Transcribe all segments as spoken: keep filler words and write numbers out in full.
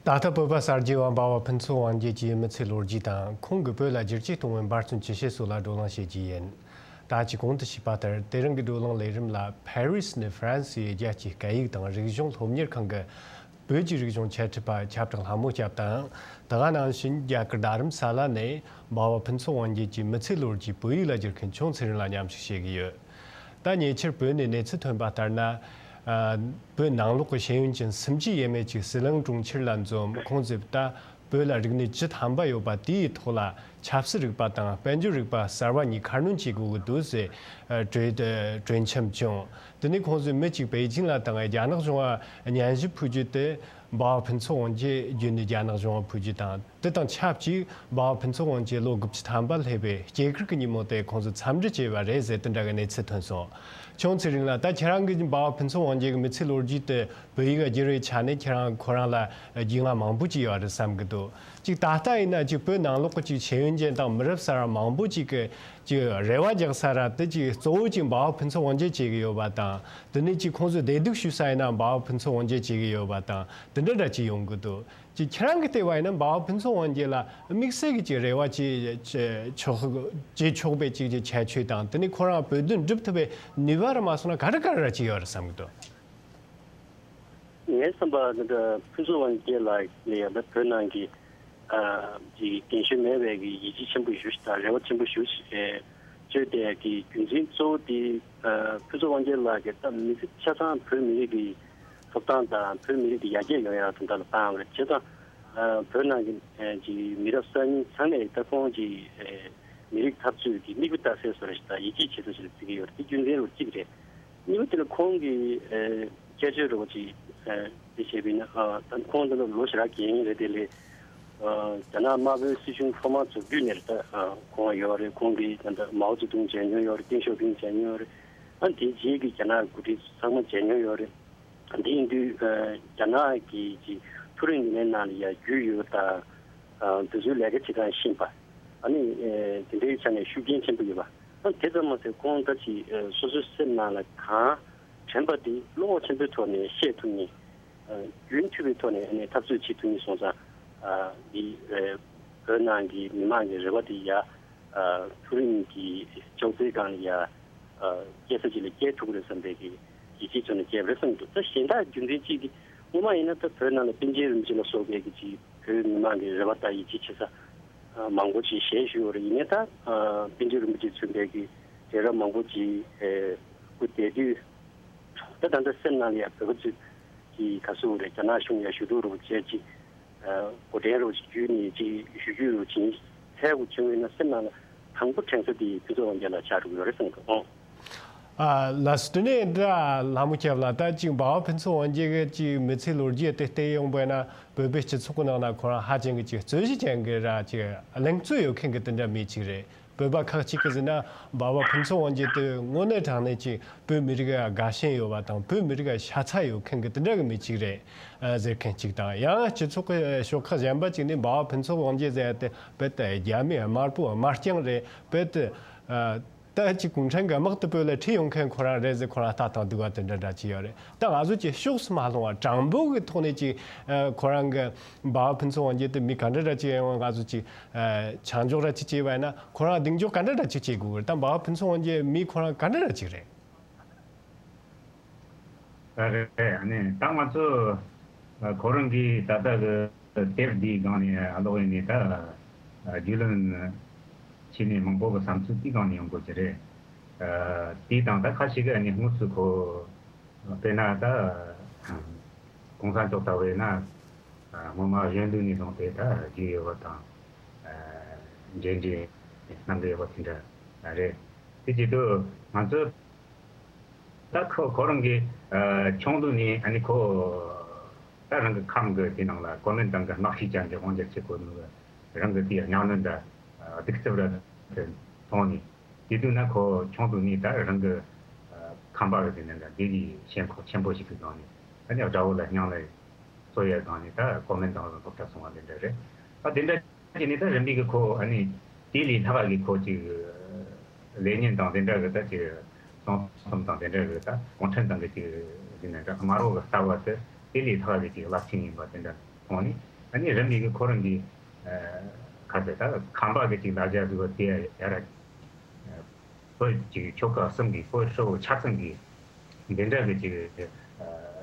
ད་ལྟ་བོད་པ་གསར་བརྗེ་བ་འབའ་བ་ཕུན་ཚོགས་དབང་རྒྱལ་གྱི་མི་ཚེའི་ལོ་རྒྱུས་དང་ཁོང་གིས་བོད་ལ་བསྒྱུར་བཅོས་གཏོང་བའི་འབད་བརྩོན་ཇི་བྱས་སོགས་ལ་བགྲོ་གླེང་བྱེད་རྒྱུ་ཡིན། ད་ཅི་གོང་དུ་ཞུས་པ་ལྟར་དེ་རིང་གི་བགྲོ་གླེང་ལས་རིམ་ལ་ཕ་རི་སི་ནས་ཧྥ་རན་སིའི་རྒྱལ་སྤྱིའི་སྐད་ཡིག་དང་རིག་གཞུང་སློབ་གཉེར་ཁང་གི་བོད་ཀྱི་རིག་གཞུང་འཆད་ཁྲིད་པ་ཁྱབ་བསྒྲགས་ལྷ་མོ་སྐྱབས་དང་། དེ་ག་ནང་བཞིན་རྒྱ་གར་རྡ་རམ་ས་ལ་ནས་འབའ་བ་ཕུན་ཚོགས་དབང་རྒྱལ་གྱི་མི་ཚེའི་ལོ་རྒྱུས་བོད་ཡིག་ལ་བསྒྱུར་མཁན་ཆུང་ཚེ་རིང་ལ་མཉམ་ཞུགས་བྱེད་ཀྱི་ཡོད། ད་ཉེ་ཆར་བོད་ནས་གནས་ཚུལ་ཐོན་པ་ལྟར་ན། ཨ། བོད་ནང་ལོགས་ཀྱི་ཤེས་ཡོན་ཅན་སུམ་ཅུ་ཡས་མས་ཅིག་ཟི་ལིང་གྲོང་ཁྱེར་ལ་འཛོམས། ཁོང་ཚོས་ད་བོད་ལ་རིག་གནས་བཅུ་ཐམ་པ་ཡོད་པ་དེའི་ཐོག་ལ་ཆབ་སྲིད་རིག་པ་དང་དཔལ་འབྱོར་རིག་པ་གསར་བ་གཉིས་ཁ་སྣོན་བྱེད་དགོས་ཀྱི་འདུག་ཟེར། ཨ། གྲོས་གྲོས་འཆམ་བྱུང་། དེ་ནས་ཁོང་ཚོས་མི་གཅིག་པེ་ཅིང་ལ་བཏང་བའི་རྒྱ་ནག་གཞུང་ལ་སྙན་ཞུ་ཕུལ་རྒྱུ་དེ། འབའ་བ་ཕུན་ཚོགས་དབང་རྒྱལ་བརྒྱུད་ནས་རྒྱ་ནག་གཞུང་ལ་ཕུལ་རྒྱུ་དང་། དེ་དང་ཆབས་ཅིག་འབའ་བ་ཕུན་ཚོགས་དབང་རྒྱལ་ལོ་དགུ་བཅུ་ཐམ་པ་སླེབས་པའི་སྐྱེས་སྐར་གྱི་ཉིན་མོ་དེ་ཁོང་ཚོས་འཚམས་འདྲི་བྱས་པ་རེད་ཟེར། དེ་འདྲ་གི་གནས་ཚུལ་ཐོན་སོང་། ཆུང་ཚེ་རིང་ལགས། ད་ཁྱེད་རང་གིས་འབའ་བ་ཕུན་ཚོགས་དབང་རྒྱལ་གྱི་མི་ཚེའི་ལོ་རྒྱུས་དེ་བོད་ཡིག་ལ་བསྒྱུར་བའི་ཆ་ནས་ཁྱེད་རང་ཁོ་རང་ལ་རྒྱུས་མངའ་མང་པོ་ཅིག་ཡོད་རེད་བསམ་གྱི་འདུག་ཅིག་ད་ལྟ་ཡིན་ན་ཅིག་བོད་ནང་ལོགས་ཀྱི་ཅིག་ཤེས་ཡོན་ཅན་དང་མི་རབས་གསར་བ་མང་པོ་ཅིག་གིས་ཅིག་རེ་བ་རྒྱག་ས་ར་དེ་ཅིག་གཙོ་བོ་ཅིག་འབའ་བ་ཕུན་ཚོགས་དབང་རྒྱལ་བྱེད་ཀྱི་ཡོད་པ་དང་། དེ་ནས་ཅིག་ཁོང་ཚོས་བདེ་སྡུག་ཞུ་ས་ཡིན་ན་འབའ་བ་ཕུན་ཚོགས་དབང་རྒྱལ་བྱེད་ཀྱི་ཡོད་པ་དང་། དེ་འདྲ་འདྲ་ཅིག་ཡོང་གི་འདུག་ཅིག་ཁྱེད་རང་གིས་བལྟས་པ་ཡིན་ན་འབའ་བ་ཕུན་ཚོགས་དབང་རྒྱལ་ལ་དམིགས་བསལ་གྱི་ཅིག་རེ་བ་ཅིག་ཆོག་བྱེད་ཆོག་པའི་ཅིག་ཅིག་ཁྱད་ཆོས་དང་། དེ་ནས་ཁོ་རང་བོད་དོན་སྒྲུབ་ཐུབ་པའི་ནུས་པ་ར་མ་སོང་ན་ག་རེ་ག་རེ་ར་ཅིག་ཡོད་རེད་བསམ་གྱི་འདུག་ངའི་བསམ་པ་འདི་འདྲ་ཕུན་ཚོགས་དབང་རྒྱལ་ལགས་ལ་ཡང་ད་བོད་ནང་གི་ཨ་ཅིག་རྒན་གཞོན་མེད་པའི་གི་ཡིད་ཆེས་ཆེན་པོ་ཞུ་ཞིག་དང་རེ་བ་ཆེན་པོ་ཞུ་ཞིག་བཅོལ་བསྡད་ཀྱི་རྒྱུ་མཚན་གཙོ་བོ་དེ། ཨ་ཕུན་ཚོགས་དབང་རྒྱལ་ལགས་ཀྱིས་ད་མི་ཚེ་ཆ་ཚང་བོད་མི་རིགས་ཀྱི་ཐོབ་ཐང་དང་བོད་མི་རིགས་ཀྱི་ཡར་རྒྱས་ཡོང་ཡག་དོན་དག་ལ་བཏང་བ་རེད། བྱས་ཙང་ཨ་བོད་ནང་གི་ཨ་ཅིག་མི་རབས་གསར་རྙིང་ཚང་མས་ད་ཁོང་ཅིག་ཨ་མི་རིགས་འཐབ་རྩོད་ཀྱི་མིག་དཔེ་ལྟ་སའི་བཟོ་འདྲ་ཞིག་དང་ཡིད་ཆེས་བྱེད་ས་ཞིག་ལ་བརྩི་གི་ཡོད་རེད། དེ་རྒྱུ་མཚན་རུ་གཅིག་རེད། གཉིས་པ་དེ་ལ་ཁོང་གི་ཨ་སྐད་ཆ་རོ་ཅིག་ཨ་དེ་བྱས་པས་ན་ཨ་ད་ཁོང་ད་ལོ་ཞེ་དྲག་རྒན་རེད། དེ་ལས་ཨ་རྒྱ་ནག་དམར་པོའི་སྲིད་གཞུང་ཐོག་མར་འཛུགས་དུས་ནས་ད་ཨ་ཁོང་ཡོད་རེད། ཁོང་གིས་ད་ལྟ་མའོ་ཙེ་ཏུང་མཇལ་མྱོང་ཡོད་རེད། ཏེང་ཞའོ་ཕིང་མཇལ་མྱོང་ཡོད་རེད། ཨ་དེ་རྗེས་ཀྱི་རྒྱ་ནག་འགོ་ཁྲིད་ཚང་མ་མཇལ་མྱོང་ཡོད་རེད། དེ་ཡིན་དུས་ཨ་རྒྱ་ནག་གི་ཅིག་མཐོ་རིམ་ཡིན་ནའི་ནང་ལ་ཡ་རྒྱུས་ཡོད་དང་། ཨ་དེ་ཚོའི་ལས་ཀ་བྱེད་སྟངས་ཤེས་པ། ཨ་ནི་ཨ་དེ་འདྲའི་ཆ་ནས་ཤུགས་རྐྱེན་ཆེན་པོ་ཡོད་པ། ཨ་དེ་ཙམ་མ་ཟད་ཁོང་ད་ཅིག་ཨ་སོ་སོའི་སེམས་ནང་ལ་གང་དྲན་པ་དེ་བློ་ཁོག་ཆེན་པོའི་ཐོག་ནས་བཤད་ཐུབ་མཁན། ཨ་རྒྱུན་མཐུད་པའི་ཐོག་ནས་ཨ་ནི་འཐབ་རྩོད་བྱེད་ཐུབ་མཁན་སོང་ཙང་། ཨ་འདི་ཨ་བོད་ནང་གི་མི་མང་གི་རེ་བ་དེ་ཡ། ཨ་མཐོ་རིམ་གྱི་ཅོག་ཙེའི་སྒང་ལ་ཡ། ཨ་སྐྱེལ་ས་ཅིག་ལ་སྐྱེལ་ཐུབ་ཀྱི་རེད་བསམ་པའི་གི་ཡིད་ཆེས་བྱུང་ནས་སྐྱེལ་བ་རེད་བསམ་གྱི་འདུག་ད་གཞན་དག་རྒྱུ་མཚན་གཅིག་གི་སྔོན་མ་ཡིན་ན་ད་བོད་ནང་ལ་པཎ་ཆེན་རིན་པོ་ཆེ་ལ་སོགས་པའི་གི་ཅིག་བོད་མི་མང་གི་རེ་བ་དང་ཡིད་ཆེས་བྱེད་ས་ཨ་མང་པོ་ཅིག་ཞལ་བཞུགས་ཡོད་རེད། ཡིན་ནའི་ད་ཨ་པཎ་ཆེན་རིན་པོ་ཆེ་མཚོན་པའི་གི་གྲལ་རབས་མང་པོ་ཅིག་ཨེ་སྐུ་བསྡད་དུས། ད་ད་ལྟ་སེམས་ནང་ལ་ཡ་བོད་པ་ཚོས་ཀྱི་ག་ཟེར་དགོས་རེད། རྒྱ་ནག་གཞུང་ཡ་ཞུ་གཏུག་རོགས་བྱས་ཅིག་ཨ་འགོ་འདྲེན་རོགས་ཅིག་བརྒྱུད་ནས་ཅིག་ཞུ་རྒྱུ་རོགས་བྱེད་འཚལ་དགོས་བྱུང་བས་ན་སེམས་ནང་ལ་དང་པོ་དྲན་ས་དེ་ཕུན་ཚོགས་དབང་རྒྱལ་ལགས་ཆགས་འགྲོ་གི་ཡོད་རེད་བསམ་གི་འདུག་ཨོ། ཨ་ལགས་སོ། དེ་ནས་འདྲ་ལྷ་མོ་སྐྱབས་ལགས། ད་ཅིག་འབའ་བ་ཕུན་ཚོགས་དབང་རྒྱལ་གྱི་ཅིག་མི་ཚེའི་ལོ་རྒྱུས་དེ་བལྟས་ཡོང་བས་ན་བོད་པའི་སྤྱི་ཚོགས་ཀྱི་ནང་ན་ཁོ་རང་ཧ་ཅང་གི་ཅིག་རྩོད་གཞི་ཅན་གྱི་ར་ཅིག་གླེང་རྩོད་ཡོད་མཁན་གྱི་དེ་འདྲ་མི་ཅིག་རེད། བོད་པ་ཁག་ཅིག་གིས་ཟེར་ན་འབའ་བ་ཕུན་ཚོགས་དབང་རྒྱལ་དེ་དངོས་གནས་དྲང་གནས་ཀྱི་བོད་མི་རིགས་ལ་དགའ་ཞེན་ཡོད་པ་དང་བོད་མི་རིགས་ལ་ཤ་ཚ་ཡོད་མཁན་གྱི་དེ་འདྲ་གི་མི་ཅིག་རེད་ཨ་ཟེར་མཁན་ཅིག་དང་། ཡང་སྤྱི་ཚོགས་ཀྱི་ཕྱོགས་ཁག་གཞན་པ་ཅིག་ནས་འབའ་བ་ཕུན་ཚོགས་དབང་རྒྱལ་ཟེར་ཡ་དེ་རྦད་དེ་རྒྱ་མི་དམར་པོ་དམར་རྐྱང་རེད། རྦད་དེ་ཨ་ད་ཅིག་གུང་ཁྲན་གྱི་དམག་ཏུ་བོད་ལ་ཁྲིད་ཡོང་མཁན་ཁོ་རང་རེད་ཟེར་ཁོ་རང་ལྟ་སྟངས་འདུག་པ་དེ་འདྲ་འདྲ་ཅིག་ཡོད་རེད། ད་ང་ཚོ་ཅིག་ཕྱོགས་སུ་མ་ལྷུང་བ་དྲང་པོ་གི་ཐོག་ནས་ཅིག་ཨ་ཁོ་རང་གི་འབའ་བ་ཕུན་ཚོགས་དབང་རྒྱལ་དེ་མི་ག་འདྲ་འདྲ་ཅིག་ཡིན་ང་ཚོ་ཅིག་ཨ་ཆ་འཇོག་ར་ཅིག་བྱས་པ་ཡིན་ན། ཁོ་རང་གདེང་འཇོག་ག་འདྲ་འདྲ་ཅིག་བྱེད་དགོས་ཀྱི་རེད། ད་འབའ་བ་ཕུན་ཚོགས་དབང་རྒྱལ་མི་ཁོ་རང་ག་འདྲ་འདྲ་ཅིག་རེད། རེད། ཨ་ནི་ད་ང་ཚོ་ཁོ་རང་གིས་ད་ལྟ་གི་དེབ་འདིའི་སྒང་ནས་ཀློག་ཡིན་ནས་ད་རྒྱུས་ལོན་བྱས་ནས་མང་པོ་གི་བསམ་ཚུལ་དེའི་སྒང་ནས་ཡོང་དགོས་ཀྱི་རེད། དེའི་སྟེང་ད་ཁ་ཤས་ཀྱིས་ཨ་ནི་དངོས་སུ་ཁོ། དཔེར་ན་ད་གོང་ས་མཆོག་ལྟ་བུ་ཡིན་ན་སྔོན་མ་གཞོན་དུས་ནས་བཟུང་སྟེ་ད་རྒྱུས་ཡོད་པ་དང་འབྲེལ་འདྲིས་སྣ་འདྲེན་ཡོད་པ་དེ་འདྲ་རེད། དེ་བྱེད་དུས་ང་ཚོས་ད་ཁོ་ཁོ་རང་གི་ཆུང་དུས་ནས་ཨ་ནི་ཁོ་ད་རང་གི་ཁམས་གི་དེ་ནང་ལ་ཀོ་མིན་ཏང་གི་དམག་ཤུགས་ཅན་གྱི་དབང་སྒྱུར་བྱེད་དགོས་ནོ་གི་རང་གི་དེའི་གཉའ་གནོན་དང་གདུག་རྩུབ་ར་དེ་མཐོང་ནས། དེ་དུས་ན་ཁོ་ཆུང་དུས་ནས་ད་རང་གི་ཨ་ཁམས་པ་གི་དེ་ནས་འདྲ་དེ་ལས་ཞེན་ཁོག་ཆེན་པོ་ཞིག་གི་སྒང་ནས་ཨ་ནི་དགྲ་བོ་ལ་སྙིང་ལ་གསོ་ཡའི་སྒང་ནས་ད་ཀོ་མིན་ཏང་ལ་སློབ་གྲྭ་སོང་བ་དེ་འདྲ་རེད། ཨ་དེ་འདྲ་བྱས་ནས་ད་རིམ་པས་གི་ཁོ་ཨ་ནི་དེ་ལས་ལྷག་གི་ཁོ་ཅིག་ལེ་ཉིན་དང་དེ་འདྲ་གི་ད་ཅིག་གསུང་རྩོམ་དང་དེ་འདྲ་གི་ད་གུང་ཁྲན་ཏང་གི་ཅིག་ཟེར་ན་འདྲ་དམར་པོ་གི་ལྟ་བ་དེ་དེ་ལས་ལྷག་གི་ཅིག་རླབས་ཆེན་ཡིན་པ་དེ་འདྲ་མཐོང་ནས། ཨ་ནི་རིམ་གྱིས་ཁོ་རང་གི་ཁ་ཟེར་ད་ཁམས་པ་གི་ཅིག་ལ་རྒྱ་ཟིག་དེ་ཡ་ར་བོད་ཅིག་ཆོལ་ཁ་གསུམ་གི་བོད་ཧྲིལ་བོ་ཆ་ཚང་གི་འདི་འདྲ་གི་ཅིག་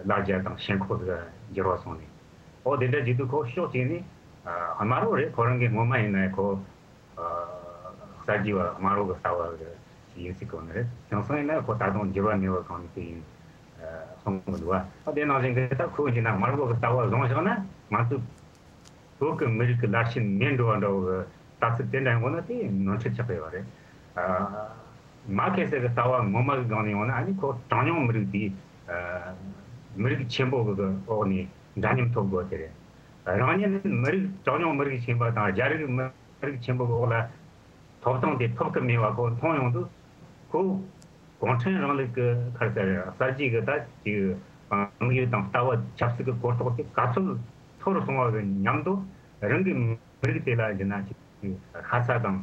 ལ་རྒྱ་དང་ཞེན་ཁོག་ཟིག་འགྱུར་བ་སོང་ནས། ཨོ་དེ་འདྲ་བྱེད་དུས་ཁོ་ཕྱོགས་གཅིག་ནས་དམར་པོ་རེད། ཁོ་རང་གི་སྔོན་མ་ཡིན་ན་ཁོ་གསར་བརྗེ་བ་དམར་པོ་གི་ལྟ་བ་གི་ཡིན་སྲིད་གོ་ནི་རེད། དེང་སང་ཡིན་ན་ཁོ་ད་དུང་འགྱུར་བ་མེད་པ་གང་ནས་དེ་ཡིན་གསུང་གི་འདུག་བ། ཨོ་དེ་ནང་བཞིན་གི་ད་ཁོས་བྱས་ན་དམར་པོ་གི་ལྟ་བ་བཟུང་བཞག་ན་ང་ཚོ་བོད་ཀྱི་མི་རིགས་ཀྱི་ལར་ཕྱིན་མེད་འགྲོ་བ་འདྲ་བོ་གི་ལྟ་ཚུལ་དེ་འདྲ་ཡོང་ན་དེ་ནོར་འཁྲུལ་ཆགས་ཀྱི་ཡོད་རེད། ཨ། མར་ཁེ་སི་གི་ལྟ་བ་ངོ་མ་གི་སྒང་ནས་ཡོང་ན་ཨ་ནི་ཁོ་གྲངས་ཉུང་མི་རིགས་དེ་ཨ། མི་རིགས་ཆེན་པོ་གི་འོག་ནས་འདྲ་མཉམ་ཐོབ་དགོས་དེ་རེད། རང་ཉིད་མི་རིགས་གྲངས་ཉུང་མི་རིགས་ཆེན་པོ་དང་རྒྱ་རིགས་མི་རིགས་ཆེན་པོ་གི་འོག་ལ་ཐོབ་ཐང་དེ་ཐོབ་ཀྱི་མེད་པ་ཁོ་མཐོང་ཡོང་དུས། ཁོ་གུང་ཁྲན་རིང་ལུགས་ཀྱི་ཁར་ཟེར་གསར་བརྗེ་གི་ད་ཅིག་དམིགས་ཡུལ་དང་ལྟ་བ་ཆབ་སྲིད་ཀྱི་གོ་རྟོགས་དེ་ག་ཚོད་མཐོ་རུ་སོང་བ་གི་མཉམ་དུ་རང་གི་མི་རིགས་དེ་ལ་ཡིན་ན་ཅིག་ལྷ་ས་དང་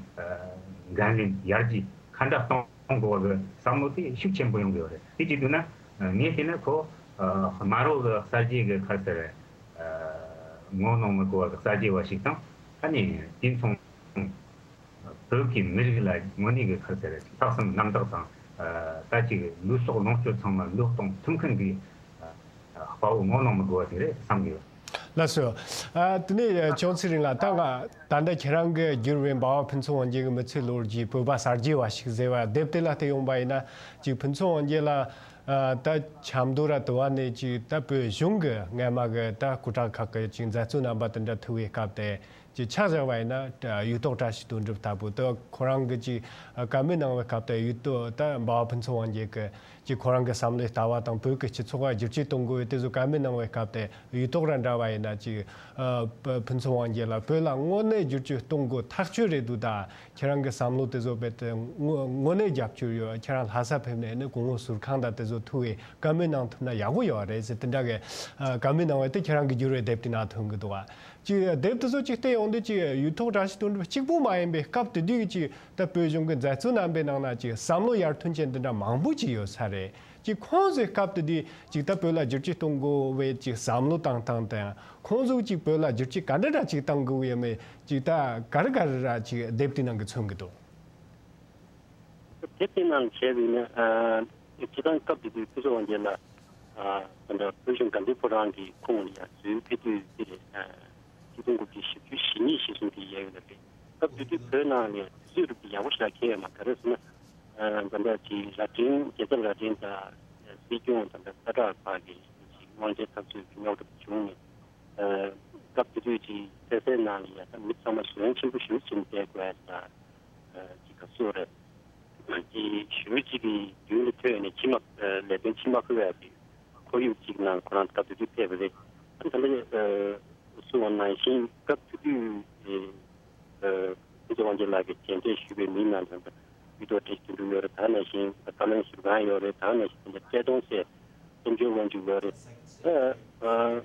འགན་ལེན་ཡར་རྒྱས་ཁ་འདྲ་གཏོང་དགོས་པ་གི་བསམ་བློ་དེ་ཤུགས་ཆེན་པོ་ཡོང་གི་ཡོད་རེད། དེ་བྱེད་དུས་ན་ངས་བལྟས་ན་ཁོ་དམར་པོ་གི་གསར་བརྗེ་གི་ཁར་ཟེར་ངོ་གནོང་མི་དགོས་པ་གི་གསར་བརྗེ་བ་ཞིག་དང་ཨ་ནི་དེ་མཚུངས། བོད་ཀྱི་མི་རིགས་ལ་དངོས་གནས་ཀྱི་ཁ་ཟེར་ལྷག་བསམ་རྣམ་དག་དང་། ད་ཅིག་ལུས་སྲོག་ལོངས་སྤྱོད་ཚང་མ་བློས་གཏོང་ཐུབ་མཁན་གྱི་དཔའ་བོ་ངོ་གནོང་མི་དགོས་པ་ཞིག་རེད་བསམ་གི་ཡོད། ལགས་སོ། ཨ། དེ་ནས་ཅུང་ཙི་རིང་ལ་ད་ང་ད་ལྟ་ཁྱེད་རང་གིས་བསྒྱུར་བའི་འབའ་བ་ཕུན་ཚོགས་དབང་རྒྱལ་གྱི་མི་ཚེའི་ལོ་རྒྱུས་བོད་པ་གསར་བརྗེ་བ་ཞིག་ཟེར་བ་དེབ་དེ་ལ་བལྟས་ཡོང་པ་ཡིན་ན་ཅིག་ཕུན་ཚོགས་དབང་རྒྱལ་ལ་ཨ། ད་ཆབ་མདོ་ར་དུ་བ་ནས་ཅིག་ད་བོད་གཞུང་གི་སྔ་མ་གི་ད་སྐུ་དྲག་ཁག་གི་ཅིག་མཛད་གཙོ་རྣམ་པ་དེ་འདྲ་ཐུག་པའི་སྐབས་དེ། ཅིག་ཆ་བཞག་པ་ཡིན་ན་གཡུ་ཐོག་བཀྲ་ཤིས་དོན་གྲུབ་ལྟ་བུ་དེ་ཁོ་རང་གི་ཅིག་བཀའ་མོལ་གནང་བའི་སྐབས་དེ་གཡུ་ཐོག་ད་འབའ་བ་ཕུན་ཚོགས་དབང་རྒྱལ་གྱི་ཅིག་ཁོ་རང་གི་བསམ་བློའི་ལྟ་བ་དང་བོད་ཀྱི་སྤྱི་ཚོགས་ལ་བསྒྱུར་བཅོས་གཏོང་དགོས་པའི་དེ་ཚོ་བཀའ་མོལ་གནང་བའི་སྐབས་དེ་གཡུ་ཐོག་ར་འདྲ་བ་ཡིན་ན་ཅིག་ཕུན་ཚོགས་དབང་རྒྱལ་ལ་བོད་ལ་དངོས་གནས་བསྒྱུར་བཅོས་གཏོང་དགོས་ཐག་ཆོད་རེད་འདུག་ད་ཁྱེད་རང་གི་བསམ་བློ་དེ་ཚོ་རྦད་དེ་དངོས་དངོས་གནས་རྒྱབ་སྐྱོར་ཡོད། ཁྱེད་རང་ལྷ་ས་ཕེབས་ནས་ནི་གོང་འོག་ཟུར་ཁང་དང་དེ་ཚོ་ཐུག་པའི་བཀའ་མོལ་གནང་ཐུབ་ན་ཡག་པོ་ཡོད་རེད་ཟེར་དེ་འདྲ་གི་བཀའ་མོལ་གནང་བ་དེ་ཁྱེད་རང་གི་བསྒྱུར་བའི་དེབ་དེ་ནང་ཐོན་གི་འདུག་ཨ། ཅིག་དེབ་དེ་ཚོ་ཅིག་བལྟས་ཡོང་དུས་ཅིག་གཡུ་ཐོག་བཀྲ་ཤིས་དོན་གྲུབ་གཅིག་པུ་མ་ཡིན་པའི་སྐབས་དེ་དུས་ཀྱི་ཅིག་ད་བོད་གཞུང་གི་མཛད་གཙོ་རྣམ་པའི་ནང་ན་ཅིག་བསམ་བློ་ཡར་ཐོན་ཅན་འདི་འདྲ་མང་པོ་ཅིག་ཡོད་ས་རེད། ཅིག་ཁོང་ཚོའི་སྐབས་དེ་དུས་ཅིག་ད་བོད་ལ་བསྒྱུར་བཅོས་གཏོང་དགོས་པའི་ཅིག་བསམ་བློ་བཏང་སྟངས་དང་ཁོང་ཚོ་ཅིག་བོད་ལ་བསྒྱུར་བཅོས་ག་འདྲ་འདྲ་ཅིག་གཏང་དགོས་ཡོད་མེད་ཅིག་ད་ག་རེ་ག་རེ་ར་ཅིག་དེབ་དེ་ནང་གི་མཚོན་གི་འདུག་དེབ་དེ་ནང་བྱས་པ་ཡིན་ན། ཨ། སྤྱིར་བཏང་སྐབས་དེ་དུས་ཕུན་ཚོགས་དབང་རྒྱལ་ལགས། ཨ། ད་ལྟ་བོད་གཞུང་དགའ་ལྡན་ཕོ་བྲང་གི་ཁོངས་ལ་ཡང་འཛུལ་ཕེབས་དུས་དེ་རེད། ཨ། ཆིག་སྟོང་དགུ་བརྒྱ་བཞི་བཅུ་ཞེ་གཉིས་ཞེ་གསུམ་དེ་ཡལ་ཡོད་ལ་རེད། སྐབས་དེ་དུས་བོད་ནང་ནས་དུས་ཚོད་རིག་པ་ཡག་པོ་ཞིག་ལ་འཁེལ་ཡོད་མ་རེད། ག་རེ་ཟེར་ན། ཨ། ད་ལྟ་ཅིག་རྭ་སྒྲེང་རྒྱལ་ཚབ་རྭ་སྒྲེང་དང་སྲིད་སྐྱོང་ད་ལྟ་སྐུ་དྲག་བར་གྱི་ཅིག་དབང་ཆའི་འཐབ་རྩོད་ཀྱི་རྙོག་དྲ་བྱུང་ནས། ཨ། སྐབས་དེ་དུས་ཀྱི་ཚེ་སྲས་ནང་ལ་ཡ་ད་མི་ཚང་མ་ཟོན་ཆེན་པོ་ཞེ་པོ་བྱས་ནས་བསྡད་དགོས་ཡ་ད། ཨ། ཅིག་ག་ཚོད་རེད། ཅིག་ཞུ་མི་གཅིག་གི་མདུན་ལ་ཐོན་ནས་ཕྱི་མ། ཨ། ལས་དོན་ཕྱི་མ་ཕུལ་བ་ཡ་དེ་ཁོར་ཡུག་ཅིག་ནང་ཁོ་རང་སྐབས་དེ་དུས་ཕེབས་པ་རེད། ཨ། ད་ལྟ། ཨ། གསུངས་པ་ནང་བཞིན་སྐབས་དེ་དུས། ཨ། ཕུན་ཚོགས་དབང་རྒྱལ་ལགས་ཀྱིས་མཇལ་འཕྲད་ཞུས་པའི་མིའི་ནང་དུ་ད་གཡུ་ཐོག་བཀྲ་ཤིས་དོན་གྲུབ་ཡོད་རེད། ད་ནང་བཞིན་བཀའ་བློན་ཟུར་ཁང་ཡོད་རེད། ད་ནང་བཞིན་ད་བཀྲས་མཐོང་སྲས་དཔལ་འབྱོར་དབང་ཕྱུག་ཡོད་རེད། ཨ། ཨ།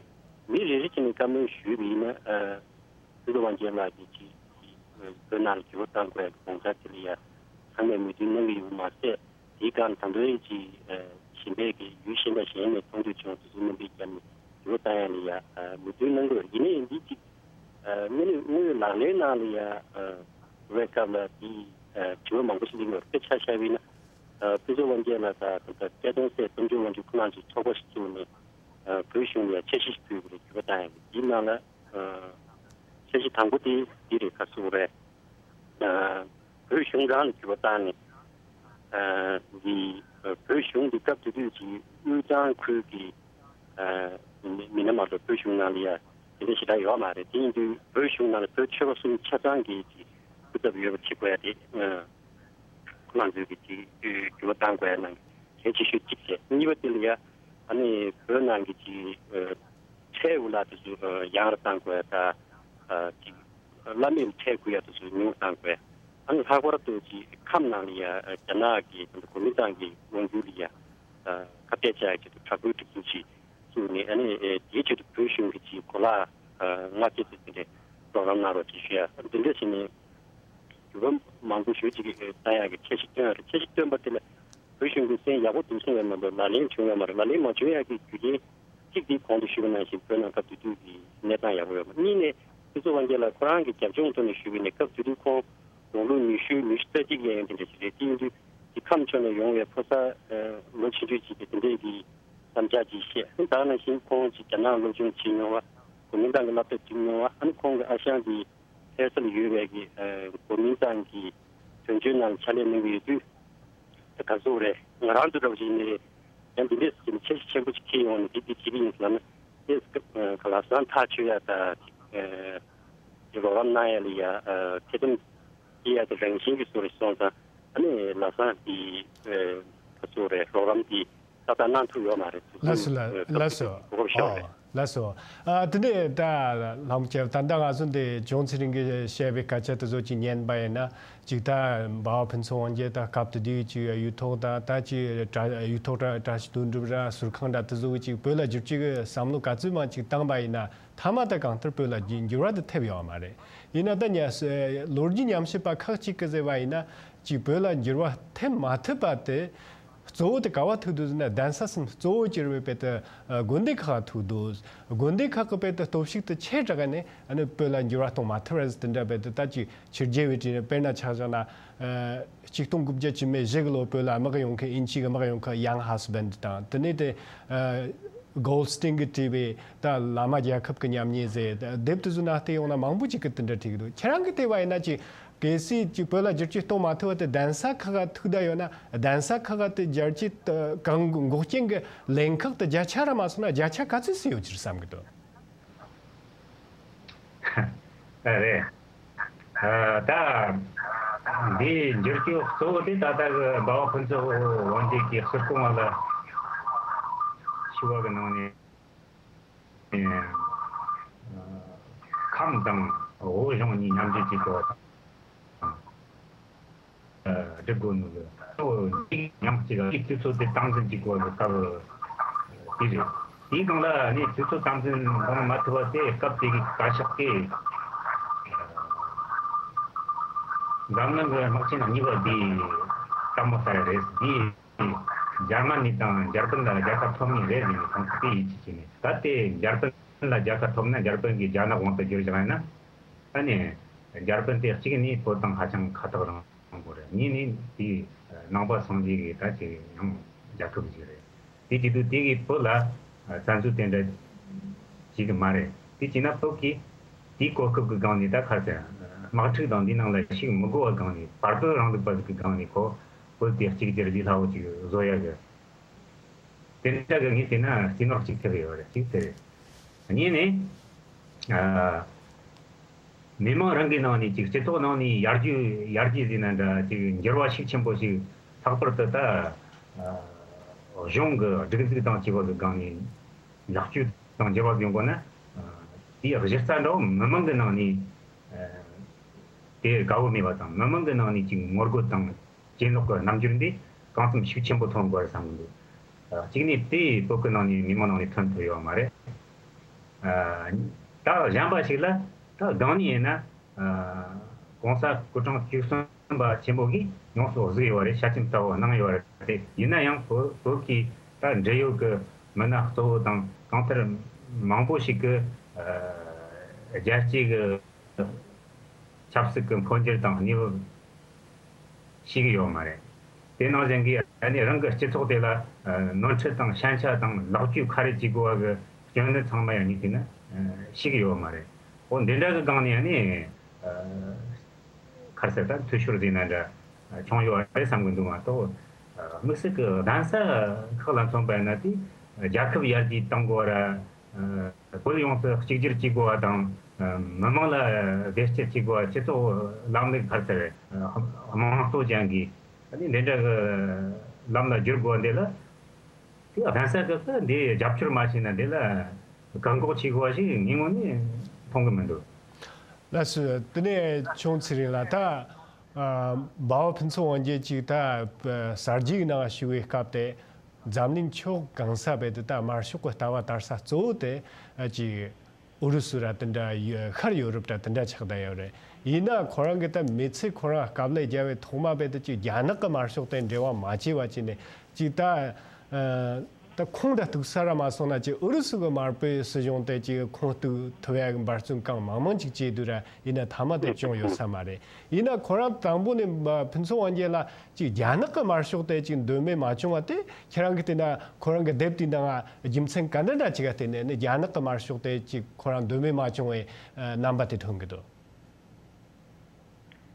མི་རེ་རེ་བྱས་ནས་བཀའ་མོལ་ཞུས་པ་ཡིན་ན། ཨ། ཕུན་ཚོགས་དབང་རྒྱལ་ལགས་ཀྱིས་ཅིག་ཅིག་བོད་ནང་ལ་འགྱུར་བ་གཏང་དགོས་ཡ་གི་དགོངས་འཆར་དེ་ལ་ཡ་ཚང་མས་མོས་མཐུན་གནང་གི་ཡོད་པ་མ་ཟད། དེའི་སྒང་ད་དུང་ཅིག་ཨ། གཞན་པས་ཀྱི་ཡུལ་གཞན་དང་གཞན་ནས་མཐོང་ཐོས་བྱུང་དེ་ཚོ་རྣམ་པའི་རྒྱབ་ནས་འགྱུར་བ་གཏང་ཡ་ལ་ཡ། ཨ། མོས་མཐུན་གནང་དགོས། ཡིན་ནའི་འདི་ཅིག་ཨ། དངོས་གནས་དངོས་ཡོད་ལག་ལེན་ནང་ལ་ཡ། ཨ། འགྲོ་བའི་སྐབས་ལ་དེའི། ཨ། དྲི་བ་མང་པོ་ཞིག་སླེབས་ཡོད་རེད། དཔེ་ཆ་བཞག་པ་ཡིན་ན། ཨ། ཕུན་ཚོགས་དབང་རྒྱལ་ལགས་དང་ད་ལྟ་བཀྲས་མཐོང་སྲས་དཔལ་འབྱོར་དབང་ཕྱུག་ཁོང་རྣམ་ཚོས་ཚོགས་པ་ཞིག་བཙུགས་ནས། ཨ། བོད་གཞུང་ལ་ཡ་འཆར་གཞི་ཞིག་ཕུལ་བ་རེད། འགྱུར་བ་གཏང་ཡ་རེད། དེའི་ནང་ལ། ཨ། འཆར་གཞི་དང་པོ་དེ་འདི་རེད། ག་རེ་ཟེར་དགོས་རེད། ཨ། བོད་གཞུང་རང་ལ་འགྱུར་བ་བཏང་ནས། ཨ། འདི། ཨ། བོད་གཞུང་འདི་སྐབས་དེ་དུས་ཀྱི་དབུས་གཙང་ཁུལ་གྱི། ཨ། མི་མི་སྣ་མ་གཏོགས་བོད་གཞུང་ནང་ལ་ཡ་དེ་འདྲ་ཞེ་དྲག་ཡོད་མ་རེད། དེ་ཡིན་དུས་བོད་གཞུང་ནང་ལ་བོད་ཆོལ་ཁ་གསུམ་ཆ་ཚང་གི་ཅིག་སྐུ་ཚབ་ཡོད་པ་བྱེད་དགོས་ཡ་དེ། ཨ། ཁོ་རང་ཚོའི་གི་ཅིག་འགྱུར་བ་བཏང་དགོས་ཡ་ནང་གལ་ཆེ་ཤོས་གཅིག་བྱས། གཉིས་པ་དེ་ལ་ཡ་ཨ་ནི་བོད་ནང་གི་ཅིག་ཨ། ཁྲལ་འུ་ལག་དེ་ཚོ་ཡང་ར་བཏང་དགོས་ཡ་དང་། ཨ། ཅིག་བླ་མེད་ལ་ཁྲལ་དགོས་ཡ་དེ་ཚོ་ཉུང་བཏང་དགོས་ཡ། ཨ་ནི་ལྷག་པར་དུ་ཅིག་ཁམས་ནང་ལ་ཡ་རྒྱ་ནག་གི་གོ་མིན་ཏང་གི་དབང་སྒྱུར་ལ་ཡ་ཁ་གཏད་བཅག་ཡ་ཆེད་དུ་དྲག་པོའི་སྒྲིག་འཛུགས་ཤིག་བཙུགས་ནས། ཨ་ནི་དེའི་ཆེད་དུ་བོད་གཞུང་གི་ཅིག་གོ་ལག་ལྔ་བརྒྱ་ཙམ་དེ་འདྲའི་རོགས་རམ་གནང་རོགས་ཅེས་ཞུ་ཡ། འདི་འདྲ་བྱས་ནས་འགྱུར་བ་མང་པོ་ཞེ་ཅིག་བཏང་ཡག་གི་འཆར་གཞི་བཏོན་ཡོད་རེད། འཆར་གཞི་བཏོན་པ་དེ་ལ་བོད་གཞུང་གིས་གསན་ཡག་པོ་འདུག་གསུངས་ཡོད་མ་གཏོགས་ལག་ལེན་བྱུང་ཡོད་མ་རེད། ལག་ལེན་མ་བྱུང་ཡག་གི་རྒྱུ་རྐྱེན་ གཅིག་དེ་གོང་དུ་ཞུས་པ་ནང་བཞིན་བོད་ནང་སྐབས་དེ་དུས་ཀྱི་གནས་སྟངས་ཡག་པོ་ཡོད་པ། གཉིས་ནས་ཕུན་ཚོགས་དབང་རྒྱལ་ལགས་ཁོ་རང་གི་རྒྱབ་ལྗོངས་ཐོག་ནས་ཞུས་པ་ཡིན་ན། སྐབས་དེ་དུས་ཁོང་དགུང་ལོ་ཉི་ཤུ་ཉི་ཤུ་རྩ་གཅིག་གཡས་གཡོན་དེ་འདྲ་ཞིག་རེད། དེ་ཡིན་དུས་དེ་ཁམས་ཕྱོགས་ནས་ཡོང་བའི་ཕོ་གསར་ལོ་ཆུང་ཆུང་ཅིག་གིས་དེ་འདྲའི་གི་བསམ་འཆར་ཅིག་བཤད། ཨ་ནི་ད་ག་ནང་བཞིན་ཁོང་ཅིག་རྒྱ་ནག་སློབ་སྦྱོང་བྱེད་མྱོང་བ། གོ་མིན་ཏང་གི་སློབ་གྲྭ་འགྲིམས་མྱོང་བ། ཨ་ནི་ཁོང་གི་ཨ་ཞང་དེ་ལྷ་ས་ལ་ཡོད་པའི་གི་གོ་མིན་ཏང་གི་དོན་གཅོད་ནང་ཕྱག་ལས་གནང་གི་ཡོད་དུས། ད་ག་ཚོད་རེད། ང་རང་ཚོ་འདྲ་བོ་ཞིག་ནས་ཡང་འདི་འདྲས་ཟེར་ནས་འཆར་གཞི་ཆེན་པོ་ཞིག་འཁྱེར་ཡོང་ནས་འདི་འདི་བྱེད་ཀྱི་ཡིན་ཟེར་ན། དེ་ག་ལ་སང་ཐག་ཆོད་ཡ་ད་དེ་རོགས་རམ་གནང་ཡ་ལ་ཡ་ཐེ་ཚོམ་སྐྱེ་ཡ་དེ་རང་བཞིན་གྱི་བཟོ་རེད་སོང་ཙང་། ཨ་ནི་ལ་སང་དེ་ག་ཚོད་རེད། རོགས་རམ་དེ་ཏག་ཏག་གནང་ཐུབ་ཡོད་མ་རེད། ལགས་སོ། ལགས་སོ། ཨོ། ལགས་སོ། ཨ། དེ་ནས་ད་ལྷ་མོ་སྐྱབས། ད་ལྟ་ང་ཚོ་འདི་ཅུང་ཚེ་རིང་གིས་བཤད་པའི་སྐད་ཆ་དེ་ཚོ་ཅིག་ཉན་པ་ཡིན་ན། ཅིག་ད་འབའ་བ་ཕུན་ཚོགས་དབང་རྒྱལ་ད་སྐབས་དེ་དུས་ཀྱི་གཡུ་ཐོག་དང་། ད་ཅིག་གྲྭ་གཡུ་ཐོག་གྲྭ་གྲྭ་ཞིག་དོན་གྲུབ་ར་ཟུར་ཁང་འདྲ་དེ་ཚོ་གི་ཅིག་བོད་ལ་བསྒྱུར་བཅོས་ཀྱི་བསམ་བློ་ག་ཚོད་མང་ཅིག་བཏང་པ་ཡིན་ན། མཐའ་མ་ད་གང་ལྟར་བོད་ལ་འགྱུར་བ་དེ་ཐེབས་ཡོད་མ་རེད། ཡིན་ན་ད་ཉ་ལོ་རྒྱུས་ཉམས་ཞིབ་པ་ཁག་ཅིག་གིས་ཟེར་བ་ཡིན་ན། ཅིག་བོད་ལ་འགྱུར་བ་ཐེབས་མ་ཐུབ་པ་དེ། གཙོ་བོ་དེ་ག་བ་ཐུག་འདུག་ཟེར་ན། གདན་ས་གསུམ་གཙོ་བོ་གྱུར་བའི་དཔེ་དེ་དགོན་སྡེ་ཁག་ཐུག་འདུག། དགོན་སྡེ་ཁག་གི་དཔེ་དེ་སྟོབས་ཤུགས་དེ་ཆེ་དྲགས་ནས། ཨ་ནི་བོད་ལ་འགྱུར་བ་གཏོང་མ་ཐུབ་རེད་ཟེར། དེ་འདྲ་དཔེ་དེ་ད་ཅིག་ཕྱི་རྒྱལ་བའི་བྲིས་ནས། དཔེར་ན་ཆ་བཞག་ན། ཨ། ཆིག་སྟོང་དགུ་བརྒྱ་བཅུ་མེད་བཞི་གི་ལོ་བོད་ལ་དམག་ཡོང་མཁན། དབྱིན་ཇི་གི་དམག་ཡོང་མཁན་ཡང་ཧ་སི་བན་དང་། དེ་ནས་དེ། ཨ། གོལ་སྟིན་གྱིས་བྲིས་པའི་ད་བླ་མ་རྒྱལ་ཁབ་ཀྱི་ཉམས་ཉེས་ཟེར་དེབ་དེ་ཚོ་ནང་བལྟས་ཡོང་ན་མང་པོ་ཅིག་གིས་དེ་འདྲ་བྲིས་ཀྱི་འདུག། ཁྱེད་རང་གིས་བལྟས་པ་ཡིན་ན། ཅིག་གལ་སྲིད་ཅིག་བོད་ལ་བསྒྱུར་བཅོས་གཏོང་མ་ཐུབ་པ་དེ་གདན་ས་ཁག་ག་ཐུག་བསྡད་ཡོད་ན། གདན་ས་ཁག་ག་དེ་བསྒྱུར་བཅོས་གང་འགོག་རྐྱེན་གྱི་ལན་ཁག་དེ་བརྒྱ་ཆ་ར་མ་སོང་ན་བརྒྱ་ཆ་ག་ཚོད་ཙམ་ཡོད་ཀྱི་རེད་བསམ་གྱི་འདུག། ཨ་རེད། ཨ། ད་འདིའི་འགྱུར་བཅོས་གཙོ་བོ་དེ་ད་ལྟ་གི་འབའ་བ་ཕུན་ཚོགས་དབང་རྒྱལ་གྱིས་ཟུར་ཁང་ལ་ཞུ་བ་གི་ནང་ནས། ཨ། ཁམས་དང་བོད་གཞུང་གཉིས་མཉམ་འབྲེལ་བྱེད་དགོས་པ་དང་། ཨ། སྒྲིག་དགོས་ནོ་གི་གཙོ་བོ་འདི་མཉམ་གཅིག་གི་དུས་ཚོད་དེ་སྟངས་འཛིན་བྱེད་དགོས་པའི་སྐབས་དེ་རེད། དེའི་སྒང་ལ་ནི་དུས་ཚོད་སྟངས་འཛིན་གཏོང་མ་ཐུབ་པ་དེ་སྐབས་དེ་གི་བཀའ་ཤག་གིས་འཛམ་གླིང་གི་དམག་ཆེན་གཉིས་པ་འདི་སྟབས་མ་བདེ་རེད། འདི་འཇར་མ་ནི་དང་འཇར་པན་ལ་རྒྱལ་ཁ་ཐོབ་ངེས་རེད་ཟེར་ནས། ཁོང་ཚོ་དེ་ཡིད་ཆེས་བྱས་ནས། ད་དེ་འཇར་པན་ལ་རྒྱལ་ཁ་ཐོབ་ན་འཇར་པན་གྱིས་རྒྱ་ནག་དབང་དུ་བསྒྱུར་བཞག་ཡིན་ན། ཨ་ནི་འཇར་པན་དེ་གཅིག་ནི་བོད་དང་ཧ་ཅང་ཁ་ཐག་རིང་པོ་རེད། གཉིས་ནི་དེའི་ནང་པ་སངས་རྒྱས་ཀྱི་ད་ཅིག་ཡང་རྒྱལ་ཁབ་ཅིག་རེད། དེ་བྱེད་དུས་དེ་གིས་བོད་ལ་བཙན་འཛུལ་དེ་འདྲ་བྱེད་གི་མ་རེད། དེ་བྱས་ན་བོད་ཀྱིས་དེའི་གོ་སྐབས་ཀྱི་སྒང་ནས། ད་ག་རེ་ཟེར། དམག་འཁྲུག་དང་འདི་ནང་ལ་ཞུགས་མི་དགོས་པ་སྒང་ནས། བར་བརྒལ་རིང་ལུགས་པ་ཟིག་གི་སྒང་ནས་ཁོ་བོད་དེ་གཅིག་གྱུར་ལས་སླ་བོ་ཅིག་བཟོ་ཡ་གི། དེ་འདྲ་གི་ངས་བལྟས་ན་རྩིས་ནོར་གཅིག་ཐེབས་ཡོད་རེད། གཅིག་དེ་རེད། གཉིས་ནས། ཨ། མི་མང་རང་གི་ནང་ནས་ཅིག་སྤྱི་ཚོགས་ནང་ནས་ཡར་རྒྱས་ཡར་རྒྱས་ཟེར་ན་འདྲ། ཅིག་འགྱུར་བ་ཤུགས་ཆེན་པོ་ཞིག་ལྷག་པར་དུ་ད། ཨ། གཞུང་གི་སྒྲིག་འཛུགས་དང་བཅས་པ་གི་སྒང་ནས་ལེགས་བཅོས་དང་འགྱུར་བ་ཡོང་དགོས་ན། ཨ། དེའི་གཞི་རྩ་འདྲ་བོ་མི་མང་གི་ནང་ནས། ཨ། དེ་དགའ་བོ་མེད་པ་དང་། མི་མང་གི་ནང་ནས་ཅིག་ངོ་རྒོལ་དང་གྱེན་ལོག་གི་རྣམ་འགྱུར་འདི་གང་འཚམ་ཤུགས་ཆེན་པོ་ཐོན་དགོས་རེད་བསམ་གི་འདུག། ཨ། གཅིག་ནས་དེ་བོད་ཀྱི་ནང་ནས་མི་མང་ནང་ནས་ཐོན་ཐུབ་ཡོད་མ་རེད། ཨ། ད་གཞན་པ་ཞིག་ལ། ད་སྒང་ནས་ཡིན་ན། ཨ། གོང་ས་སྐུ་ཕྲེང་བཅུ་གསུམ་པ་ཆེན་པོ་གིས་ཡོངས་སུ་གཟིགས་ཡོད་རེད། དཔྱད་ཞིབ་ལྟ་བུ་གནང་ཡོད་རེད་དེ། ཡིན་ན་ཡང་བོད་བོད་ཀྱི་ད་འབྲེལ་ཡོད་ཀྱི་མི་སྣ་གཙོ་བོ་དང་གང་ལྟར་མང་པོ་ཞིག་གིས། ཨ། རྒྱལ་སྤྱི་གི་ཆབ་སྲིད་ཀྱི་འཕོ་འགྱུར་དང་གནས་བབ་ཤེས་ཀྱི་ཡོད་མ་རེད། དེ་ནང་བཞིན་གྱི་ཨ་ནི་རང་གི་སྤྱི་ཚོགས་དེ་ལ། ཨ། ནོར་འཁྲུལ་དང་ཞན་ཆ་དང་ལེགས་བཅོས་ག་རེ་བྱེད་དགོས་པ་གི་སྐྱོན་དེ་ཚང་མ་ཡང་ཉིད་དེ་ན་ཤེས་ཀྱི་ཡོད་མ་རེད། འོ་འདི་འདྲ་གི་སྒང་ནས་ཨ་ནི། ཨ། ག་རེ་ཟེར། ད་འཐུས་ཤོར་ཟེར་ན་འདྲ་བྱུང་ཡོད་རེད་བསམ་གི་འདུག་མ་གཏོགས། ཨ། དམིགས་བསལ་གྱི་གདན་ས་ཁག་ལ་མཚོན་པ་ཡིན་ན། དེ་རྒྱལ་ཁབ་ཡར་རྒྱས་གཏོང་དགོས་ར། ཨ། བོད་ཡོངས་སུ་གཅིག་གྱུར་བྱེད་དགོས་པ་དང་། ཨ། མི་མང་ལ་བདེ་སྐྱིད་བྱེད་དགོས་པ། སྤྱི་ཚོགས་ལམ་ལུགས་ག་རེ་ཟེར། ཨ། དམངས་གཙོ་ཅན་གྱི་ཨ་ནི་འདི་འདྲ་གི་ལམ་ལ་བསྒྱུར་དགོས་པ་འདི་ལ། དེ་གདན་ས་ཁག་གིས་འདི་རྒྱབ་སྐྱོར་མ་བྱས་ན་འདི་ལ་བཀག་འགོག་བྱེད་དགོས་པ་ཞིག་ངའི་ངོས་ནས་མཐོང་གི་མི་འདུག། ལགས་སོ། དེ་ནས་ཆུང་ཚེ་རིང་ལགས། ད། ཨ། འབའ་བ་ཕུན་ཚོགས་དབང་རྒྱལ་གྱིས་ད། ཨ། གསར་བརྗེའི་ནང་ཞུགས་པའི་སྐབས་དེ། འཛམ་གླིང་ཕྱོགས་གང་ས་བོད་དུ་ད་དམར་ཤོག་གི་ལྟ་བ་དར་ས་གཙོ་བོ་དེ། ཨ། ཅིག་ཨུ་རུ་སུ་ར་དེ་འདྲ་ཡོ། ཤར་ཡོ་རོབ་ར་དེ་འདྲ་ཆགས་བསྡད་ཡོད་རེད། ཡིན་ན་ཁོ་རང་གི་ད་མི་ཚེ་ཁོ་རང་དཀའ་ལས་བརྒྱབ་པའི་ཐོག་མ་བོད་དུ་ཅིག་རྒྱ་ནག་གི་དམར་ཤོག་དེ་འབྲེལ་བ་མ་བྱས་པ་བྱས་ནས། ཅིག་ད། ཨ། ད་ཁོང་ད་གཏུག་ས་ར་མ་སོང་ན་ཅིག་ཨུ་རུ་སུ་གི་དམར་པོའི་སྲིད་གཞུང་དེ་ཅིག་ཁོང་གཏུག་ཐུབ་ཡ་གི་འབད་བརྩོན་གང་མང་མང་ཅིག་བྱས་དུས་ར་ཡིན་ན་མཐའ་མ་དེ་བྱུང་ཡོད་ས་མ་རེད། ཡིན་ན་ཁོ་རང་དང་པོ་ནས་ཕུན་ཚོགས་དབང་རྒྱལ་ལ་ཅིག་རྒྱ་ནག་གི་དམར་ཤོག་དེ་ཅིག་འདོད་མོས་མ་བྱུང་བ་དེ་ཁྱེད་རང་གི་དེ་ན་ཁོ་རང་གི་དེབ་དེའི་ནང་རྒྱུ་མཚན་ག་འདྲ་འདྲ་ཅིག་ག་བརྟེན་ནས་ནི་རྒྱ་ནག་གི་དམར་ཤོག་དེ་ཅིག་ཁོ་རང་འདོད་མོས་མ་བྱུང་བའི་རྣམ་པ་དེ་ཐོན་གི་འདུག་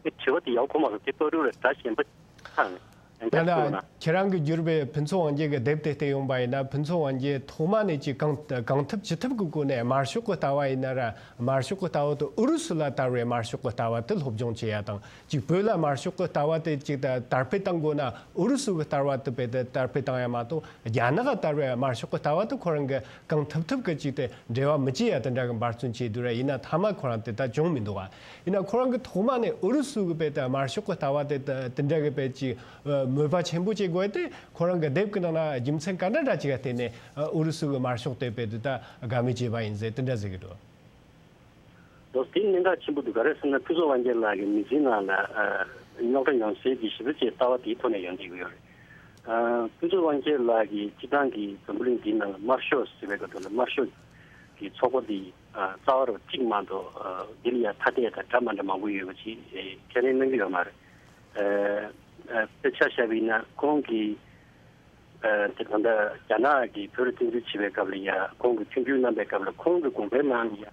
དྲི་བ་དེ་ཡག་པོ་མ་སོང་། དེ་བར་དུ་ལ་སྒྲ་གཞན་པ་ཚང་ནས་ད་ལྟ་ཁྱེད་རང་གིས་བསྒྱུར་བའི་ཕུན་ཚོགས་དབང་རྒྱལ་གྱི་དེབ་དེ་བལྟས་ཡོང་པ་ཡིན་ན། ཕུན་ཚོགས་དབང་རྒྱལ་ཐོག་མ་ནས་ཅིག་གང་གང་ཐུབ་ཅི་ཐུབ་ཀྱི་སྒོ་ནས་དམར་ཤོག་གི་ལྟ་བ་ཡིན་ན་ར། དམར་ཤོག་གི་ལྟ་བ་དེ་ཨུ་རུ་སུ་ལ་དར་བའི་དམར་ཤོག་གི་ལྟ་བ་དེ་སློབ་སྦྱོང་བྱེད་ཡ་དང་། གཅིག་བོད་ལ་དམར་ཤོག་གི་ལྟ་བ་དེ་ཅིག་དར་སྤེལ་བཏང་དགོས་ན་ཨུ་རུ་སུ་གི་ལྟ་བ་དེ་དཔེ་དེ་དར་སྤེལ་བཏང་ཡ་མ་གཏོགས། རྒྱ་ནག་ག་དར་བའི་དམར་ཤོག་གི་ལྟ་བ་དེ་ཁོ་རང་གི་གང་ཐུབ་ཐུབ་གི་ཅིག་དེ་འབྲེལ་བ་མི་བྱེད་ཡ་དེ་འདྲ་གི་འབད་བརྩོན་བྱས་དུས་ར་ཡིན་ན་མཐའ་མ་ཁོ་རང་དེ་ད་བྱུང་མི་འདུག་ག་ཡིན་ན་ཁོ་རང་གི་ཐོག་མ་ནས་ཨུ་རུ་སུ་གི་དཔེ་དེ་དམར་ཤོག་གི་ལྟ་བ་དེ་དེ་འདྲ་གི་དཔེ་ཅིག་མོས་པ་ཆེན་པོ་བྱེད་དགོས་དེ་ཁོ་རང་གི་དེབ་གི་ནང་ན་རྒྱུ་མཚན་ག་འདྲ་འདྲ་ཅིག་ག་བརྟེན་ནས་ཨུ་རུ་སུ་གི་དམར་ཤོག་དེ་དཔེ་དེ་ད་དགའ་མོས་བྱས་པ་ཡིན་ཟེར་དེ་འདྲ་ཟེར་གི་འདུག་དོ། དེ་གནད་འགག་ཆེན་པོ་འདུག་ག་རེ་ཟེར་ན། ཕུན་ཚོགས་དབང་རྒྱལ་ལགས་ཀྱི་མི་ཚེའི་ནང་ལ་ཨ་རྙོག་དྲ་ཡོང་སའི་གི་ཞིབ་ཕྲ་ཅིག་ལྟ་བ་དེའི་ཐོག་ནས་ཡོང་བསྡད་ཀྱི་ཡོད་རེད། ཨ་ཕུན་ཚོགས་དབང་རྒྱལ་ལགས་ཀྱིས་སྤྱི་བཏང་གི་འཛམ་བུ་གླིང་འདིའི་ནང་ལ་དམར་ཤོག་ཟེར་བའི་སྐབས་དེ་ལ་དམར་ཤོག་གི་ཚོགས་པ་འདི་ཨ་རྩ་བ་རུ་གཅིག་མ་གཏོགས་ཨ་འདི་ལ་ཡང་ཐ་དད་དང་འདྲ་མ་འདྲ་མང་པོ་ཡོད་པ་ཅིག་ཨེ་ཁས་ལེན་གནང་གི་ཡོད་མ་རེད། ཨ་ཨ་དཔེ་ཆ་བཞག་པ་ཡིན་ན་ཁོང་གིས་ཨ་དེ་ད་ལྟ་རྒྱ་ནག་གིས་བོད་ལ་བཙན་འཛུལ་བྱེད་པའི་སྐབས་ལ་ཡང་ཁོང་གིས་མཐུན་འགྱུར་གནང་པའི་སྐབས་ལ་ཁོང་གི་དགོངས་པའི་ནང་ལ་ཡང་།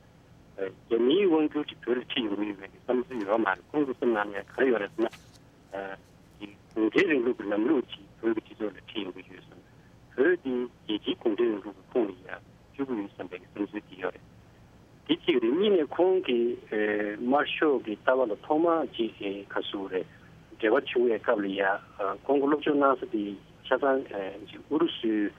རྒྱ་མིའི་དབང་སྒྱུར་གྱི་བོད་ལ་ཁྲིད་ཡོང་གི་ཡོད་པའི་བསམ་ཚུལ་ཡོད་མ་རེད། ཁོང་གི་སེམས་ནང་ལ་ཡང་ག་རེ་ཡོད་རེད་ཟེར་ན། ཨ་གུང་ཁྲན་རིང་ལུགས་ཀྱི་ལམ་ལུགས་ཀྱིས་བོད་ཀྱི་སྤྱི་ཚོགས་ལ་ཁྲིད་ཡོང་གི་ཡོད་བསམ། བོད་དེ་རྒྱལ་སྤྱིའི་གུང་ཁྲན་རིང་ལུགས་ཀྱི་ཁོངས་ལ་ཡང་བཅུག་གི་ཡོད་བསམ་པའི་བསམ་ཚུལ་དེ་ཡོད་རེད། དེ་གཅིག་རེད། གཉིས་ནས་ཁོང་གིས་ཨེ་དམར་ཤོག་གི་ལྟ་བ་ལ་ཐོག་མར་ཅིག་ཨེ་ག་ཟེར་དགོས་རེད། འབྲེལ་བ་བྱུང་བའི་སྐབས་ལ་ཡང་ཨ་ཁོང་གི་སློབ་སྦྱོང་གནང་ས་དེ་ཆ་ཚང་ཨེ་ཅིག་ཨུ་རུ་སུའི་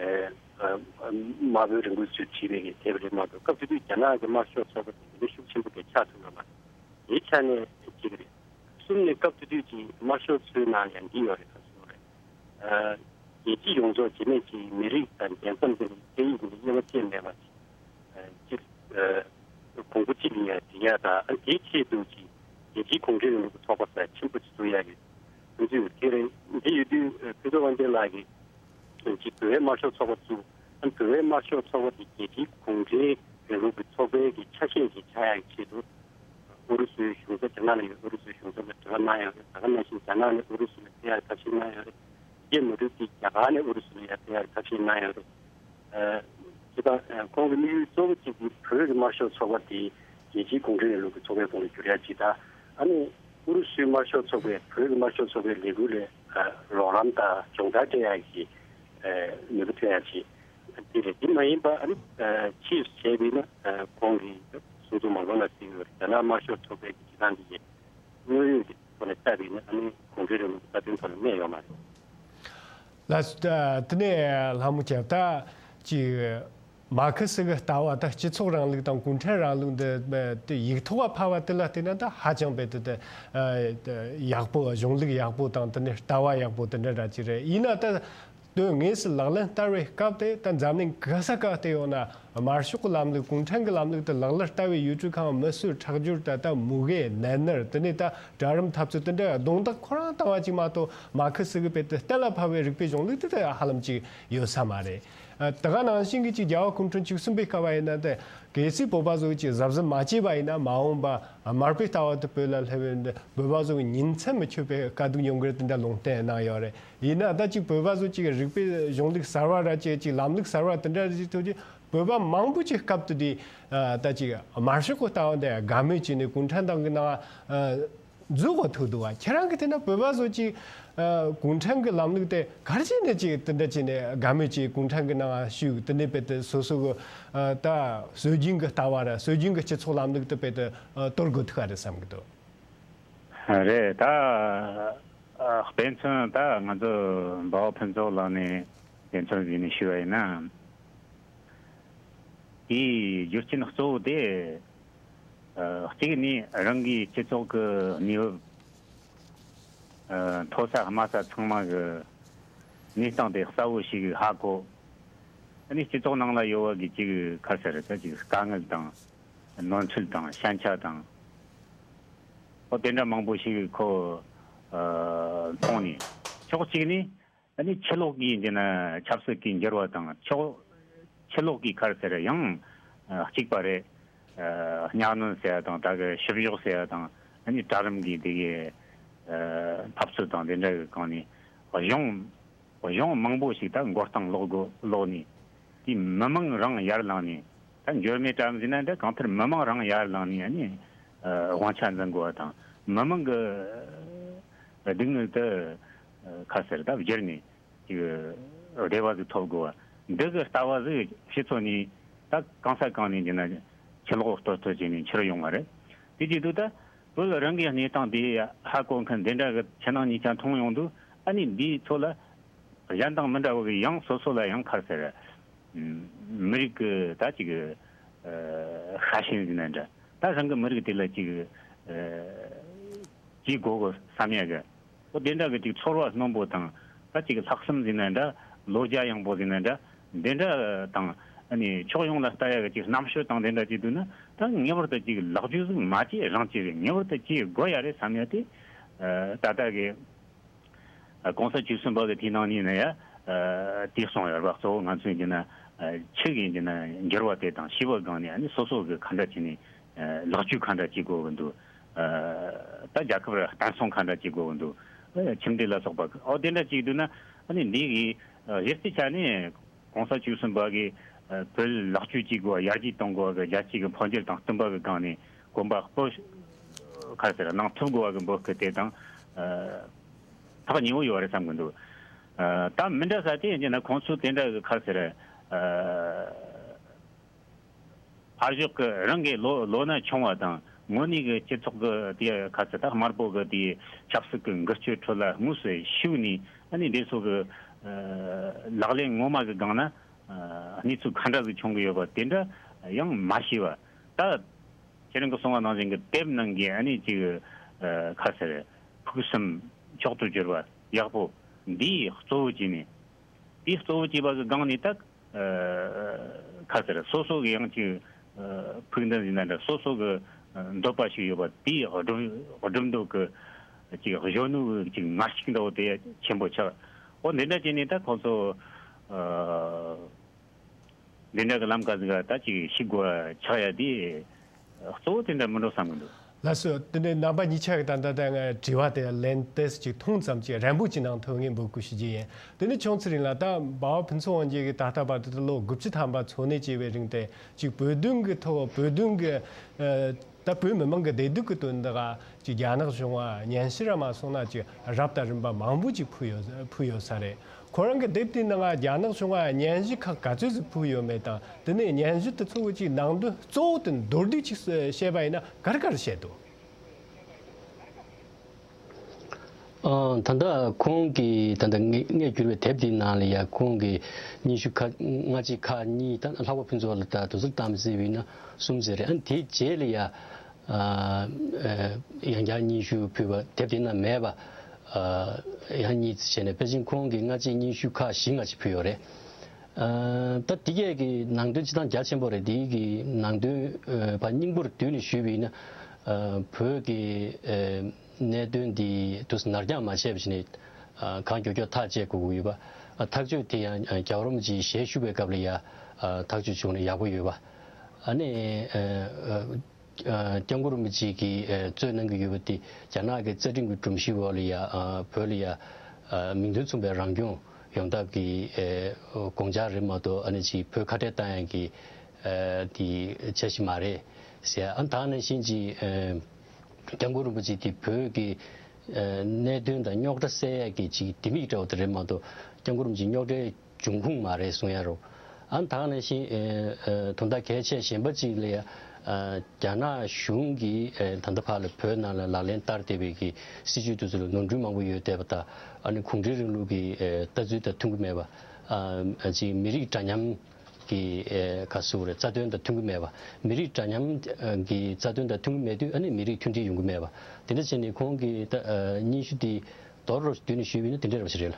ཨེ་ཨ་ཨ་དམར་པོའི་རིང་ལུགས་ཚོས་བྲིས་པའི་གི་དེབ་རེད་མ་གཏོགས། སྐབས་དེ་དུས་རྒྱ་ནག་གི་དམར་ཤོག་ཚོགས་པ་དེ་འདི་འདྲ་ཤུགས་ཆེན་པོ་དེ་ཆགས་ཐུབ་ཡོད་མ་རེད། དེའི་ཆ་ནས་གཅིག་རེད། གསུམ་ནས་སྐབས་དེ་དུས་ཀྱི་དམར་ཤོག་ཚོའི་ནང་ཡང་འདི་ཡོད་རེད། ག་ཟེར་རེད། ཨ་རྒྱལ་སྤྱི་ཡོངས་རྫོགས་རྗེས་མས་ཀྱི་མི་རིགས་དང་རྒྱལ་མཚམས་དེ་ནི་སྐད་ཡིག་དེ་ནི་དབྱེ་བ་བཅས་མེད་པ་ཅིག་ཨ་ཅིག་ཨ་གོང་བུ་གཅིག་ལ་ཡང་སྒྲིག་ཡ་དང་། ཨ་དེའི་ཆེད་དུ་ཅིག་རྒྱལ་སྤྱིའི་གུང་ཁྲན་རིང་ལུགས་ཀྱི་ཚོགས་པ་ཟེར་ཆེན་པོ་ཅིག་བཙུགས་ཡ་གི་དོན་ཚུལ་ཡོད། དེ་རེད། འདི་ཡོད་དུས་ཨ་ཕུན་ཚོགས་དབང་རྒྱལ་ལགས་ཀྱིས་ཅིག་བོད་པའི་དམར་ཤོག་ཚོགས་པ་བཙུགས། ཨ་བོད་པའི་དམར་ཤོག་ཚོགས་པ་དེ་རྒྱལ་སྤྱིའི་གུང་ཁྲན་རིང་ལུགས་ཀྱི་ཚོགས་པའི་གི་ཆ་ཤས་ཤིག་ཆགས་ཡག་གི་ཆེད་དུ། ཨུ་རུ་སུའི་གཞུང་ཚབ། རྒྱ་ནག་ལ་ཡོད་ཨུ་རུ་སུའི་གཞུང་ཚབ་ལ་དྲི་བ་གནང་ཡོད་རེད། ད་ག་ནང་བཞིན་རྒྱ་ནག་ནས་ཨུ་རུ་སུ་ལ་ཕེབས་ཡག་ཐབས་ཤེས་གནང་ཡོད་རེད། དེ་མ་གཏོགས་ཀྱི་རྒྱ་གར་ནས་ཨུ་རུ་སུ་ལ་ཡང་ཕེབས་ཡག་ཐབས་ཤེས་གནང་ཡོད་རེད། ཨ་བྱས་ཙང་ཁོང་གི་དམིགས་ཡུལ་གཙོ་བོ་གཅིག་དེ་བོད་ཀྱི་དམར་ཤོག་ཚོགས་པ་དེ་རྒྱལ་སྤྱིའི་གུང་ཁྲན་རིང་ལུགས་ཀྱི་ཚོགས་པའི་ཁོངས་ལ་བསྒྱུར་ཡག་གཅིག་དང་། ཨ་ནི་ཨུ་རུ་སུའི་དམར་ཤོག་ཚོགས་པས་བོད་ཀྱི་དམར་ཤོག་ཚོགས་པའི་ལས་འགུལ་ལ་ཨ་རོགས་རམ་དང་སྦྱོང་བརྡར་སྤྲད་ཡག་གི་ཨ་ནུས་པ་ཐོན་ཡག་ཅིག་དེ་རེད། དེ་མ་ཡིན་པ་ཨ་ནི་ཨ་ཕྱིས་སུ་བྱས་པ་ཡིན་ན་ཨ་ཁོང་གིས་གསུང་ཚུལ་མང་པོ་ནང་གསལ་ཡོད་རེད། རྒྱ་ནག་དམར་ཤོག་ཚོགས་པའི་གི་བྱེད་སྟངས་འདི་ཡིན། དངོས་ཡོད་ཀྱི་ཐོག་ནས་བལྟས་པ་ཡིན་ན་ཨ་ནི་གུང་ཁྲན་རིང་ལུགས་ཀྱི་རྩ་དོན་ཐོག་ནས་གནས་ཡོད་མ་རེད། ལགས་སོ། ད་དེ་ནས་ལྷ་མོ་སྐྱབས། ད་ཅིག་མར་ཁེ་སི་གི་ལྟ་བ་དང་སྤྱི་ཚོགས་རིང་ལུགས་དང་གུང་ཁྲན་རིང་ལུགས་འདི་དེ་ཡིག་ཐོག་ལ་ཕབ་པ་དེ་ལ་བལྟས་ན་ད་ཧ་ཅང་དཔེ་དེ་དེ་ཡག་པོ། གཞུང་ལུགས་ཡག་པོ་དང་དེ་ནས་ལྟ་བ་ཡག་པོ་དེ་འདྲ་འདྲ་ཅིག་རེད། ཡིན་ན་ད་དོན་དངོས་སུ་ལག་ལེན་བསྟར་བའི་སྐབས་དེ་ད་འཛམ་གླིང་ག་ས་ག་བལྟས་ཡོང་ན། དམར་ཤོག་གི་ལམ་ལུགས། གུང་ཁྲན་གྱི་ལམ་ལུགས་དེ་ལག་ལེན་བསྟར་བའི་ཡུལ་གྲུ་ཁག་མི་གསོད་ཁྲག་སྦྱོར་དང་། ད་མུ་གེ་ནད་མནར། དེ་ནས་ད་གྲལ་རིམ་འཐབ་རྩོད་དེ་འདྲ་རྡུང་རྡེག་ཁོ་རང་བཏང་བ་ཅིག་མ་གཏོགས། མར་ཁེ་སི་གི་དཔེ་དེ་གཏན་ལ་ཕབ་པའི་རིག་པའི་གཞུང་ལུགས་དེ་ད་ཧ་ལམ་ཅིག་ཡོད་ས་མ་རེད། ཨ་ད་ག་ནང་བཞིན་གྱི་ཅིག་རྒྱལ་བ་སྐུ་ཕྲེང་བཅུ་གསུམ་པའི་སྐབས་ཡིན་ན། ད་གལ་སྲིད་བོད་པ་ཚོ་ཅིག་གཟབ་གཟབ་མ་བྱས་པ་ཡིན་ན། མ་འོངས་པ་དམར་པོའི་ལྟ་བ་དེ་བོད་ལ་སླེབས་པའི་བོད་པ་ཚོ་གི་ཉིན་མཚན་མི་ཆོད་པའི་དཀའ་སྡུག་མྱོང་གི་རེད། དེ་འདྲ་ལུང་བསྟན་གནང་ཡོད་རེད། ཡིན་ན་ད་ཅིག་བོད་པ་ཚོ་ཅིག་རིག་པའི་གཞུང་ལུགས་གསར་བ་ར་བཅས། ཅིག་ལམ་ལུགས་གསར་བ་དེ་འདྲ་ཅིག་ཐོག་ཅིག་བོད་པ་མང་པོ་ཅིག་སྐབས་དེ་དུས་ཨ་ད་ཅིག་དམར་ཤོག་གི་ལྟ་བ་འདི་དགའ་མོས་བྱས་ནས་གུང་ཁྲན་ཏང་གི་ནང་ཨ་འཛུལ་དགོས་ཐུག་འདུག་བ། ཁྱེད་རང་གི་དེ་ན་བོད་པ་ཚོ་ཅིག་ཨ་གུང་ཁྲན་གི་ལམ་ལུགས་དེ་ག་རེ་བྱས་ནས་ཅིག་དེ་འདྲ་བྱས་ནས་དགའ་མོས་ཀྱིས་གུང་ཁྲན་གི་ནང་ཞུགས། དེ་ནས་དཔེ་དེ་སོ་སོ་གི་ཨ་ད་སྲོལ་རྒྱུན་གི་ལྟ་བ་ར་སྲོལ་རྒྱུན་གི་སྤྱི་ཚོགས་ལམ་ལུགས་དེ་དཔེ་དེ་ཨ་གཏོར་དགོས་ཐུག་ག་རེད་བསམ་གི་འདུག་རེད། ད་ཨ་དཔེ་མཚོན་ད་ང་ཚོ་འབའ་བ་ཕུན་ཚོགས་ལགས་ནས་དཔེ་མཚོན་བཟོས་ནས་ཞུས་པ་ཡིན་ན། དེའི་རྒྱུ་རྐྱེན་གཙོ་བོ་དེ་ཨ་གཅིག་ནི་རང་གི་སྤྱི་ཚོགས་ཀྱི་གནས་བབ་ཨ་མཐོ་ས་དམའ་ས་ཚང་མ་གི་གནས་སྟངས་དེ་གསལ་བོ་ཞིག་ཧ་གོ། ཨ་ནི་སྤྱི་ཚོགས་ནང་ལ་ཡོད་པ་གི་ཅིག་ག་རེ་ཟེར་ད་ཅིག་དཀའ་ངལ་དང་ནོར་འཁྲུལ་དང་ཞན་ཆ་དང་། ཨོ་དེ་འདྲ་མང་པོ་ཞིག་ཁོ་ཨ་མཐོང་ནས། ཕྱོགས་གཅིག་ནས་ ཨ་ནི་ཕྱི་ལོགས་ཀྱི་འདི་ན་ཆབ་སྲིད་ཀྱི་འགྱུར་བ་དང་ཕྱོགས་ཕྱི་ལོགས་ཀྱི་ཁར་ཟེར་ཡང་གཅིག་པ་རེད། གཉའ་གནོན་ཟེར་ཡ་དང་ད་གི་བཤུ་གཞོག་ཟེར་ཡ་དང་ཨ་ནི་གྲལ་རིམ་གྱི་འདི་གི་འཐབ་རྩོད་དང་དེ་འདྲ་གི་སྒང་ནས་གཞུང་གཞུང་མང་པོ་ཞིག་ད་མགོ་རྟིང་སློག་དགོས་སློག་ནས་དེ་མི་མང་རང་ཡར་ལངས་ནས་ད་འབྱོར་མེད་གྲལ་རིམ་ཟེར་ན་འདྲ་གང་ལྟར་མི་མང་རང་ཡར་ལངས་ནས་ཨ་ནི་དབང་ཆ་འཛིན་དགོས་པ་དང་མི་མང་གི་སྡུག་བསྔལ་དུ་ཁ་ཟེར་ད་བསྒྱུར་ནས། ཅིག་བདེ་བ་ཟིག་ཐོབ་དགོས་པ། འདི་གི་ལྟ་བ་ཟིག་སྤྱི་ཚོགས་ནས་ད་གང་ས་གང་ནས་ཡིན་ན་ཕྱི་ལོགས་གཏོར་གཏོར་བྱས་ནས་འཁྱེར་ཡོང་བ་རེད། དེ་བྱེད་དུས་ད་བོད་རང་གི་གནས་སྟངས་དེ་ཧ་གོ་མཁན་འདི་འདྲ་གི་ཕྱི་ནང་གཉིས་ཆ་མཐོང་ཡོང་དུས་ཨ་ནི་འདིའི་ཚོ་ལ་གཞན་དང་མི་འདྲ་བ་གི་ཡང་སོ་སོ་ལ་ཡང་ཁར་ཟེར། མི་རིགས་གི་ད་ཅིག་ཤ་ཞེན་ཟིན་ན་འདྲ་ད་རང་གི་མི་རིགས་དེ་ལ་ཅིག་བྱེད་དགོས་གི་བསམ་ཡ་གི། ཨོ་དེ་འདྲ་གི་ཅིག་ཚོར་བ་རྣོན་པོ་དང་ད་ཅིག་ལྷག་བསམ་ཟིན་ན་འདྲ་བློ་རྒྱ་ཡངས་པོ་ཟིན་ན་འདྲ་འདི་འདྲ་དང་ཨ་ནི་ཕྱོགས་ཡོངས་ལ་ལྟ་ཡ་གི་ཅིག་རྣམ་དཔྱོད་དང་དེ་འདྲ་ཅིག་འདུག་ན་ད་ངེས་པར་དུ་ཅིག་ལག་རྒྱུ་ཟིག་མ་བྱེད་རང་བྱེད་རེད། ངེས་པར་དུ་བྱེད་དགོས་ཡ་རེད་བསམ་ཡ་དེ་ད་ལྟ་གི་གོང་ས་བཅུ་གསུམ་པ་གི་དེའི་ནང་ནས་ན་ཡ་དེ་གསུངས་ཡོད་རེད་བ། གཙོ་བོ་ང་ཚོས་ཡིན་ན་ཆོས་ཀྱི་ཡིན་ན་འགྱུར་བ་དེ་དང་ཤེས་པ་སྒང་ནས་ཨ་ནི་སོ་སོ་གི་ག་འདྲ་བྱས་ནས། ལག་བཅོས་ག་འདྲ་བྱེད་དགོས་ཀྱི་འདུག་ད་རྒྱལ་ཁབ་ལ་བརྟན་སྲུང་ག་འདྲ་བྱེད་དགོས་ཀྱི་འདུག་ཁྱིམ་སྡེ་ལ་སོགས་པ་ཨོ་དེ་འདྲ་བྱེད་འདུག་ན་ཨ་ནི་འདི་གི་གཞི་རྩའི་ཆ་ནས་གོང་ས་བཅུ་གསུམ་པ་གིས་བོད་ལག་བཅོས་བྱེད་དགོས་པ་ཡར་རྒྱས་གཏོང་དགོས་པ་གི་རྒྱལ་སྤྱི་གི་འཕོ་འགྱུར་དང་བསྟུན་པ་གི་སྒང་ནས་གོམ་པ་སྤོ་ག་རེ་ཟེར་གནང་ཐུབ་དགོས་པ་གི་འབོད་སྐུལ་དེ་དང་ཐག་ཉེ་བོ་ཡོད་རེད་བསམ་གི་འདུག་ད་མི་འདྲ་ས་དེ་ཡིན་ན་ཁོང་ཚོ་དེ་འདྲ་གི་ག་རེ་ཟེར། ཕར་ཞོག་གི་རང་གི་ལོ་ལོ་ན་ཆུང་བ་དང་དངོས་གནས་གི་སྤྱི་ཚོགས་གི་དེ་ཁ་ཚ་ད་དམར་པོ་གི་དེ་ཆབ་སྲིད་གི་འགུལ་སྐྱོད་ཁྲོད་ལ་དངོས་སུ་ཞུགས་ནས་ཨ་ནི་འདི་ཚོ་གི་ལག་ལེན་ངོ་མ་གི་སྒང་ན་གནས་ཚུལ་ག་འདྲ་ཟིག་བྱུང་གི་ཡོད་པ་དེ་འདྲ་ཡང་མ་ཤེས་པ། ད་ཁྱེད་རང་གི་གསུང་བ་ནང་བཞིན་གི་དེབ་ནང་གི་ཨ་ནི་ཅིག་ཁ་ཟེར་ཕུགས་བསམ་མཆོག་ཏུ་གྱུར་པ་ཡག་པོ་འདི་གཙོ་བོ་བྱས་ནས་དེ་གཙོ་བོ་བྱས་པ་གི་སྒང་ནས་ད། ཁ་ཟེར་སོ་སོ་གི་ཡང་ཅིག་ཕུགས་འདུན་ཡིན་ན་འདྲ་སོ་སོ་གི་འདོད་པ་ཞིག་ཡོད་པ་དེའི་སྒྲུབ་སྒྲུབ་འདོད་ཀྱི་ཅིག་གཞོན་ནུ་གི་ཅིག་ངར་ཤུགས་འདྲ་བོ་དེ་ཆེན་པོ་ཆགས། འོ་འདི་འདྲ་བྱས་ནས་ད་ཁོང་ཚོ་འདི་འདྲ་གི་ལམ་ཀ་ཟིག་ད་ཅིག་ཤིག་དགོས་ཆགས་ཡ་དེ་གཙོ་བོ་དེ་འདྲ་མི་འགྲོ་བསམ་གི་འདུག་ལགས་སོ། དེ་ནས་རྣམ་པ་གཉིས་ཆ་གི་ད་ལྟ་ད་ང་དྲི་བ་དེ་ལན་ཏོག་ཙམ་ཅིག་ཐུང་ཙམ་ཅིག་རན་པོ་ཅིག་གནང་ཐུབ་ངེས་འབོད་སྐུལ་ཞུ་རྒྱུ་ཡིན། དེ་ནས་ཆུང་ཚེ་རིང་ལགས་ད་འབའ་བ་ཕུན་ཚོགས་དབང་རྒྱལ་གྱིས་ད་ལྟ་བར་དུ་ལོ་དགུ་བཅུ་ཐམ་པ་འཚོ་གནས་བྱས་པའི་རིང་དེ་ཅིག་བོད་དོན་གྱི་ཐོག་བོད་དོན་གྱི་ད་བོད་མི་མང་གི་བདེ་སྡུག་གི་དོན་དག་ཅིག་རྒྱ་ནག་གཞུང་ལ་སྙན་ཞུ་ར་མ་སོང་ན་ཅིག་རབ་དང་རིམ་པ་མང་པོ་ཅིག་ཕུལ་ཡོད་ཕུལ་ཡོད་ས་རེད། ཁོ་རང་གི་དེབ་དེའི་ནང་རྒྱ་ནག་གཞུང་ལ་སྙན་ཞུ་ཁག་ག་ཚོད་ཅིག་ཕུལ་ཡོད་མེད་དང་དེ་ནས་སྙན་ཞུ་དེ་ཚོ་གི་ཅིག་ནང་དོན་གཙོ་བོ་དེ་མདོར་བསྡུས་ཅིག་བཤད་པ་ཡིན་ན་ག་རེ་ག་རེ་བཤད་འདུག་ཨ། ད་ལྟ་ཁོང་གིས་ད་ལྟ་ངས་ངས་བསྒྱུར་བའི་དེབ་འདིའི་ནང་ལ་ཡ་ཁོང་གིས་སྙན་ཞུ་ཁག་སྔ་ཕྱི་ཁག་གཉིས། ད་ལྷག་པ་ཕུན་ཚོགས་ལ་ད་དུ་ཟུར་བཏང་ཟེར་བས་ན་གསུམ་ཟེར་རེད། ཨ་དེའི་རྗེས་ལ་ཡ་ཨ་ཡང་བསྐྱར་སྙན་ཞུ་ཕུལ་བ་དེབ་དེའི་ནང་མེད་པ་ཨ་ཡང་གཉིས་བྱས་ནས་ཕལ་ཆེར་ཁོང་གིས་སྔ་ཕྱི་སྙན་ཞུ་ཁག་བཞི་ལྔ་ཞིག་ཕུལ་ཡོད་རེད། ཨ་ད་དེ་གས་ཀྱི་ནང་དོན་སྤྱི་བཏང་རྒྱ་ཆེན་པོ་རེད། དེའི་གི་ནང་དོན་ཨ་ཕར་སྙིང་པོར་བསྡུས་ནས་ཞུས་པ་ཡིན་ན་ཨ་བོད་ཀྱི་ཨ་གནད་དོན་འདི་དུས་ནར་འགྱངས་མ་བྱས་པ་བྱས་ནས་ཨ་གང་མགྱོགས་མགྱོགས་ཐག་བཅད་དགོས་ཀྱི་ཡོད་པ། ཨ་ཐག་གཅོད་དེ་ཡང་ཨ་རྒྱལ་བ་རིན་པོ་ཆེའི་ཞལ་བཞུགས་པའི་སྐབས་ལ་ཡ་ཨ་ཐག་གཅོད་བྱུང་ན་ཡག་པོ་ཡོད་པ། ཨ་ནི་ཨ་ཨ། ཨ་སྐྱབས་མགོན་རིན་པོ་ཆེ་གིས་ཨ་གཙོས་གནང་གི་ཡོད་པ་དེ་རྒྱ་ནག་གི་རྩ་ཁྲིམས་ཀྱི་སྒྲོམ་གཞིའི་འོག་ལ་ཡ་ཨ་བོད་ལ་ཡ་ཨ་མིང་དོན་མཚུངས་པའི་རང་སྐྱོང་ཡོང་ཐབས་ཀྱི་ཨ་དགོངས་འཆར་རེད་མ་གཏོགས་ཨ་ནི་ཅིག་བོད་ཁ་བྲལ་བཏང་ཡག་གི་ཨ་དེ་འཆར་གཞི་མ་རེད་ཟེར། ཨ་ད་ག་ནང་བཞིན་ཅིག་ཨ་སྐྱབས་མགོན་རིན་པོ་ཆེ་དེ་བོད་ཀྱི་ཨ་གནད་དོན་དང་རྙོག་དྲ་སེལ་ཡག་གི་ཅིག་ལྡེ་མིག་འདྲ་བོ་དེ་རེད་མ་གཏོགས་སྐྱབས་མགོན་རིན་པོ་ཆེ་རྙོག་དྲའི་འབྱུང་ཁུངས་མ་རེད་གསུང་ཡ་རོ། ཨ་ད་ག་ནང་བཞིན་ཨེ་ཨེ་དོན་དག་གལ་ཆེ་གཞན་པ་གཅིག་ལ་ཡ་ཨ་རྒྱ་ནག་གཞུང་གིས་ཨེ་ད་ལྟ་བར་ལ་བོད་ནང་ལ་ལག་ལེན་བསྟར་བསྡད་པའི་གི་སྲིད་བྱུས་དེ་ཚོ་ལ་ནོར་འཁྲུལ་མང་པོ་ཡོད་བསྡད་པ་དང་། ཨ་ནི་གུང་ཁྲན་རིང་ལུགས་ཀྱི་ཨེ་ལྟ་ཚུལ་དང་མཐུན་གྱི་མེད་པ། ཨ་ཅིག་མི་རིགས་འདྲ་མཉམ་གྱི་ཨེ་ག་ཟེར་དགོས་རེད། རྩ་དོན་དང་མཐུན་གྱི་མེད་པ། མི་རིགས་འདྲ་མཉམ་གྱི་རྩ་དོན་དང་མཐུན་གྱི་མེད་དུས་ཨ་ནི་མི་རིགས་མཐུན་སྒྲིལ་ཡོང་གི་མེད་པ། དེ་འདྲ་བྱས་ནས་ཁོང་གི་ད་ཨ་སྙན་ཞུ་དེ་མདོར་བསྡུས་ནས་ཞུས་པ་ཡིན་ན་དེ་འདྲ་རེད་པ་ཞིག་རེད་ལ།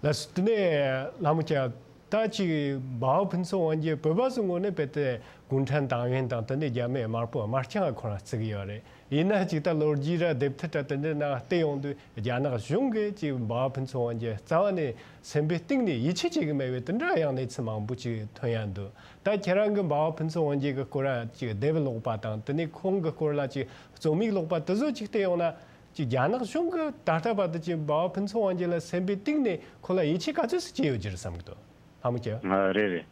ལགས་སོ། དེ་ནས་ལྷ་མོ་ཁྱེད། ད་ཅིག་འབའ་བ་ཕུན་ཚོགས་དབང་རྒྱལ་བོད་པ་ཚོའི་ངོས་ནས་རྦད་དེ་གུང་ཁྲན་ཏང་ཡོན་དང་དེ་ནས་རྒྱ་མིའི་དམར་པོ་དམར་རྐྱང་ཁོ་རང་བརྩི་གི་ཡོད་རེད། ཡིན་ན་ཅིག་ད་ལོ་རྒྱུས་ར་དེབ་ཐེར་ར་དེ་འདྲ་ནང་བལྟས་ཡོང་དུས་རྒྱ་ནག་གཞུང་གིས་ཅིག་འབའ་བ་ཕུན་ཚོགས་དབང་རྒྱལ་རྩ་བ་ནས་སེམས་པའི་གཏིང་ནས་ཡིད་ཆེས་བྱེད་ཀྱི་མེད་པའི་དེ་འདྲ་ཡང་གནས་ཚུལ་མང་པོ་ཅིག་ཐོན་ཡ་འདུག་ད་ཁྱེད་རང་གིས་འབའ་བ་ཕུན་ཚོགས་དབང་རྒྱལ་གྱི་སྐོར་ར་ཅིག་དེབ་ཀློག་པ་དང་དེ་ནས་ཁོང་གི་སྐོར་ལ་ཅིག་རྩོམ་ཡིག་ཀློག་པ་དེ་ཚོ་ཅིག་བལྟས་ཡོང་ན། ཅིག་རྒྱ་ནག་གཞུང་གིས་ད་ལྟ་བར་དུ་ཅིག་འབའ་བ་ཕུན་ཚོགས་དབང་རྒྱལ་ལ་སེམས་པའི་གཏིང་ནས་ཁོ་ལ་ཡིད་ཆེས་ག་ཚོད་ཙམ་བྱས་ཡོད་རྒྱུ་རེད་བསམ་གི་འདུག་ལྷ་མོ་སྐྱབས། ཨ། རེད་རེད།